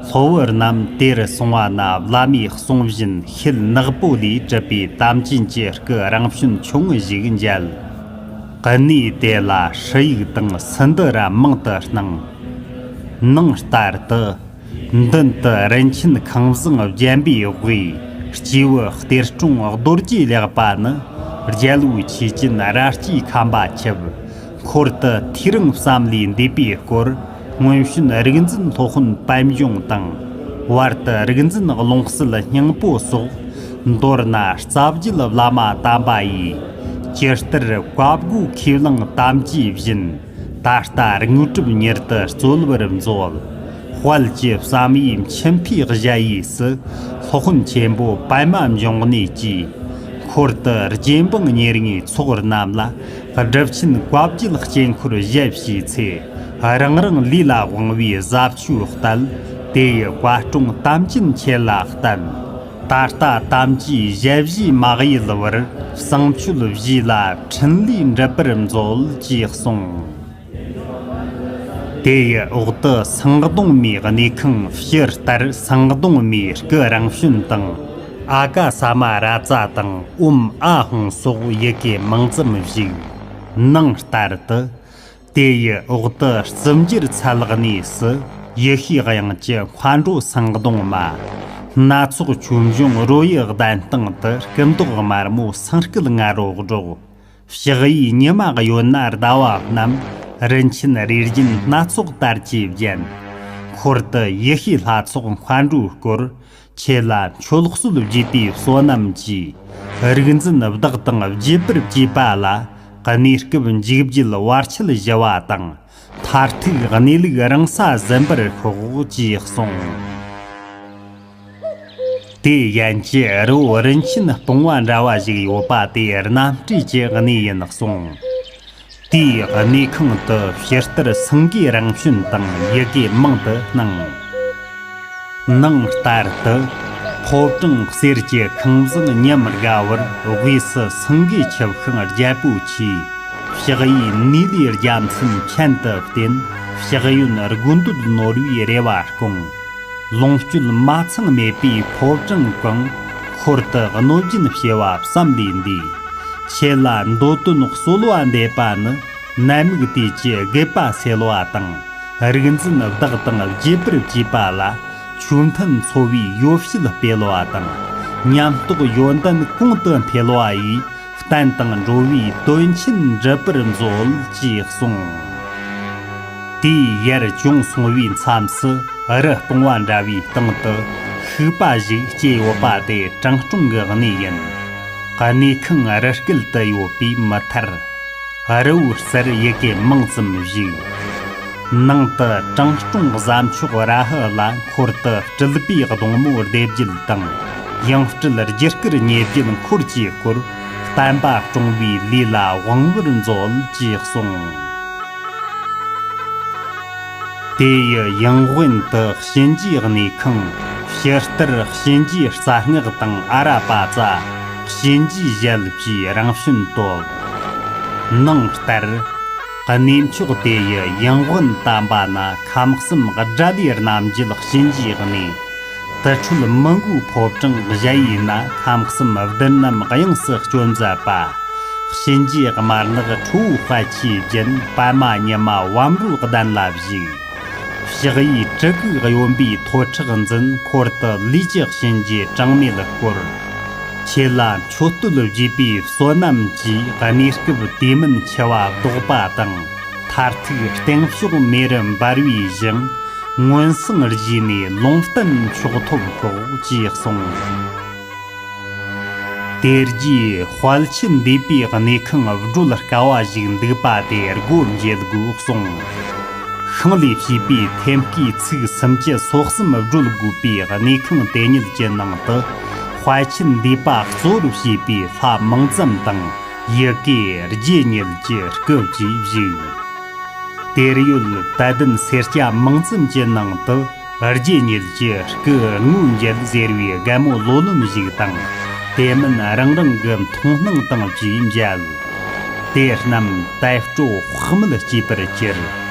སློབ་བུ་རྣམས་དེར་སོང་བ་ན་བླ་མའི་གསུང་བཞིན་ཤེལ་ནག་པོ་ལས་གྲུབ་པའི་དམ་ཅན་གྱི་སྐུ་རང་བྱོན་ཆུང་ངུ་ཞིག་མཇལ། གནས་དེ་ལ་ཧྲཱིཿཡིག་དང་སིནྡྷུ་ར་མང་དུ་སྣང་། ནང་ལྟར་དུ། མདུན་དུ་རིན་ཆེན་ཁང་བཟང་བརྒྱན་པའི་དབུས། སྐྱེས་བུ་གཏེར་སྲུང་རྡོ་རྗེ་ལེགས་པ་ནི། རྒྱལ་བའི་ཆོས་ཅན་རྭ་སྐྱེས་ཁམས་པ་ཁྱབ། འཁོར་དུ་ཐོས་རངས་བསམ་ལས་འདས་པའི་སྐོར། སྔོན་བྱོན་རིག་འཛིན་སློབ་དཔོན་པད་འབྱུང་དང་། བར་དུ་རིག་འཛིན་ཀློང་གསལ་སྙིང་པོ་སོགས། མདོར་ན་རྩ་བརྒྱུད་བླ་མ་དམ་པ་ཡི། ཇི་ལྟར་བཀའ་བསྒོ་ཁས་བླངས་དམ་བཅས་བཞིན། ད་ལྟ་དངོས་གྲུབ་མྱུར་དུ་སྩོལ་བར་མཛོད། དཔལ་གྱི་བསམ་ཡས་མཆིམས་ཕུའི་གཞལ་ཡས་སུ། སློབ་དཔོན་ཆེན་པོ་པདྨ་འབྱུང་གནས་ཀྱིས། འཁོར་དུ་རྗེ་འབངས་ཉེར་ལྔའི་ཚོགས་རྣམས་ལ། སྒྲུབ་ཆེན་བཀའ་བརྒྱད་དཀྱིལ་འཁོར་ཞལ་ཕྱེས་ཚེ། རང་རང་ལུས་ལ་དབང་བའི་ཟབ་ཆོས་བསྟན། དེ་ཡི་བཀའ་དྲུང་དམ་ཅན་ཁྱེད་ལ་བསྟན། ད་ལྟ་དམ་བཅས་ཞལ་བཞེས་མ་གཡེལ་བར། བསང་མཆོད་བཞེས་ལ་འཕྲིན་ལས་འགྲུབ་པར་མཛོད། ཅེས་གསུངས། དེ་ཡི་འོག་ཏུ་སེང་གདོང་མའི་གནས་ཁང་། ཕྱི་ལྟར་སེང་གདོང་མའི་སྐུ་རང་བྱོན་དང་། ཨ་ཀ་ས་མ་ར་ཙ་དང་ཨོཾ་ཨཱཿཧཱུྃ་སོགས་ཡི་གེ་མང་ཙམ་བཞུགས། ནང་ལྟར་དུ། དེ་ཡི་འོག་ཏུ་བརྩི་འགྱུར་ཚལ་གནས་སུ། ཡེ་ཤེས་དབྱངས་ཀྱི་མཁའ་འགྲོ་སེང་གདོང་མ། སྣ་ཚོགས་ཆོས་འབྱུང་རོལ་དབྱངས་ལྡན་སྟེང་དུ། སྐུ་མདོག་དམར་མོ་སེང་སྐུད་ང་རོ་སྒྲོག། ཕྱག་གཡས་ཉི་མ་གཡོན་ན་ཟླ་བ་བསྣམས། རིན་ཆེན་རིགས་རྒྱན་སྣ་ཚོགས་དར་གྱིས་བརྒྱན། འཁོར་དུ་ཡེ་ཤེས་ལྷ་ཚོགས་མཁའ་འགྲོས་བསྐོར། ཆོས་ལ་མཆོད་གསོལ་བགྱིས་པའི་བསོད་ནམས་ཀྱིས། རིག་འཛིན་བདག་དང་བརྗེད་པར་བགྱིས་པ་ལ། གནས་སྐབས་འཇིགས་བརྒྱད་བར་ཆད་ཞི་བ་དང་། མཐར་ཐུག་གནས་ལུགས་རང་ས་ཟིན་པར་ཤོག། ཅེས་གསུངས། དེ་ཡན་གྱི་རི་བོ་རིན་ཆེན་སྤུངས་པ་འདྲ་བ་ཞིག་ཡོད་པ་དེ་རྣམ་སྤྲུལ་གྱི་གནས་ཡིན་གསུངས། དེའི་གནས་ཁང་དུ་ཕྱི་ལྟར་སེང་གེ་རང་བྱོན་དང་ཡི་གེ་མང་དུ་སྣང་། ནང་ལྟར་དུ། ཕོ་བྲང་གསེར་གྱི་ཁང་བཟང་ཉམས་དགའ་བར། དབུས་སུ་སེང་གེ་ཆིབས་ཤིང་རྒྱལ་པོའི་ཆས། ཕྱག་གཡས་ནུས་ལས་རྒྱལ་མཚན་མཁྱེན་དུ་བསྟན། ཕྱག་གཡོན་དགོས་འདོད་ནོར་བུའི་རེ་བ་སྐོང་། ལོངས་སྤྱོད་མ་ཚང་མེད་པའི་ཕོ་བྲང་གང་། འཁོར་དུ་གནོད་སྦྱིན་བྱེ་བ་བསམ་ལས་འདས། ཆོས་ལ་འདོད་དོན་གསོལ་བ་འདེབས་པ་ནི། ནད་མུག་དུས་ཀྱི་རྒུད་པ་སེལ་བ་དང་། རིག་འཛིན་བདག་དང་བརྗེད་པར་བྱེད་པ་ལ། ཆོས་མཐུན་འཚོ་བའི་ཡོ་བྱད་སྤེལ་བ་དང་། ཉམས་རྟོགས་ཡོན་ཏན་གོང་དུ་འཕེལ་བ་ཡིས། བསྟན་དང་འགྲོ་བའི་དོན་ཆེན་འགྲུབ་པར་མཛོད། ཅེས་གསུངས། དེའི་ཡར་བྱུང་སོང་བའི་མཚམས་སུ། རི་སྤུངས་པ་འདྲ་བའི་སྟེང་དུ། ཤུག་པ་ཞིག་སྐྱེས་ཡོད་པ་དེ་དྲང་སྲོང་གི་གནས་ཡིན། གནས་ཁང་རི་སྐེད་དུ་ཡོད་པའི་མུ་མཐར། རི་བོའི་རྩར་ཡི་གེ་མང་ཙམ་བཞུགས། ནང་དུ་དྲང་སྲོང་བཟའ་མཆོག་ར་ཧུ་ལ་འཁོར་དུ་སྤྲུལ་པའི་སྡོང་མོ་སྡེ་བརྒྱད་དང་། ཡང་སྤྲུལ་རྒྱུ་སྐར་ཉེར་བརྒྱད་འཁོར་གྱིས་བསྐོར། བསྟན་པ་སྲུང་བའི་ལས་ལ་དབང་བར་མཛོད་ཅེས་གསུངས། དེ་ཡི་ཡང་དབེན་དུ་གཤིན་རྗེའི་གནས་ཁང་། ཕྱི་ལྟར་གཤིན་རྗེའི་རྩ་སྔགས་དང་ཨ་ར་པ་ཙ། གཤིན་རྗེའི་ཞལ་བཅས་རང་བྱོན་བཏབ། ནང་ལྟར། གནས་མཆོག་དེ་ཡི་ཡང་དབེན་དམ་པ་ན་ཁམས་གསུམ་དགྲ་ལས་རྣམ་རྒྱལ་གཤིན་རྗེའི་གནས། དུར་ཁྲོད་མི་མགོའི་ཕོ་བྲང་གཞལ་ཡས་ན་ཁམས་གསུམ་བདུད་རྣམས་དབྱངས་སུ་སྤྱོད་མཛད་པ། གཤིན་རྗེ་དམར་ནག་ཁྲོ་བོ་དཔལ་ཆེན་བརྒྱན། པདྨ་ཉི་མ་བམ་རོའི་གདན་ལ་བཞུགས། ཕྱག་གཡས་གྲི་གུག་གཡོན་པས་ཐོད་ཁྲག་འཛིན། འཁོར་དུ་ལུས་ཀྱི་གཤིན་རྗེ་གྲངས་མེད་བསྐོར། ཆོས་ལ་མཆོད་བསྟོད་བགྱིས་པའི་བསོད་ནམས་ཀྱིས། གནས་སྐབས་དུས་མིན་འཆི་བ་བཟློག་པ་དང་། མཐར་ཐུག་སྟེང་ཕྱོགས་མེ་རུ་འབར་བའི་ཞིང་། མངོན་སངས་རྒྱས་ནས་ལུང་བསྟན་མཆོག་ཐོབ་ཤོག་ཅེས་གསུངས། དེ་རྗེས་དཔལ་ཆེན་འདུས་པའི་གནས་ཁང་སྒྲོལ་དཀའ་བ་ཞིག་འདུག་པ་དེ་སྒོ་འབྱེད་དགོས་གསུངས། ཤིང་ལས་བྱས་པའི་ཐེམ་སྐས་ཚིགས་སུམ་ཅུ་སོ་གསུམ་སྒྲོལ་དགོས་པའི་གནས་ཁང་དེ་ཉིད་ཀྱི་ནང་དུ། དཔལ་ཆེན་འདུས་པ་གཙོ་བོར་བྱས་པའི་ལྷ་མང་ཙམ་དང་། ཡི་གེ་རྗེ་ཉིད་ཀྱི་སྐུ་བཅས་བཞུགས། དེར་ཡོད་དད་ལྡན་སེར་སྐྱ་མང་ཙམ་གྱི་ནང་དུ། རྗེ་ཉིད་ཀྱི་སྐུ་དངོས་མཇལ་ཟེར་བའི་རྒན་མོ་ལོ་ལོན་ཞིག་དང་། དེ་མིན་རང་རང་གི་མཐོང་སྣང་དང་བཅས་མཇལ། དེ་རྣམས་དད་སྤྲོ་དཔག་མེད་སྐྱེས་པར་གྱུར།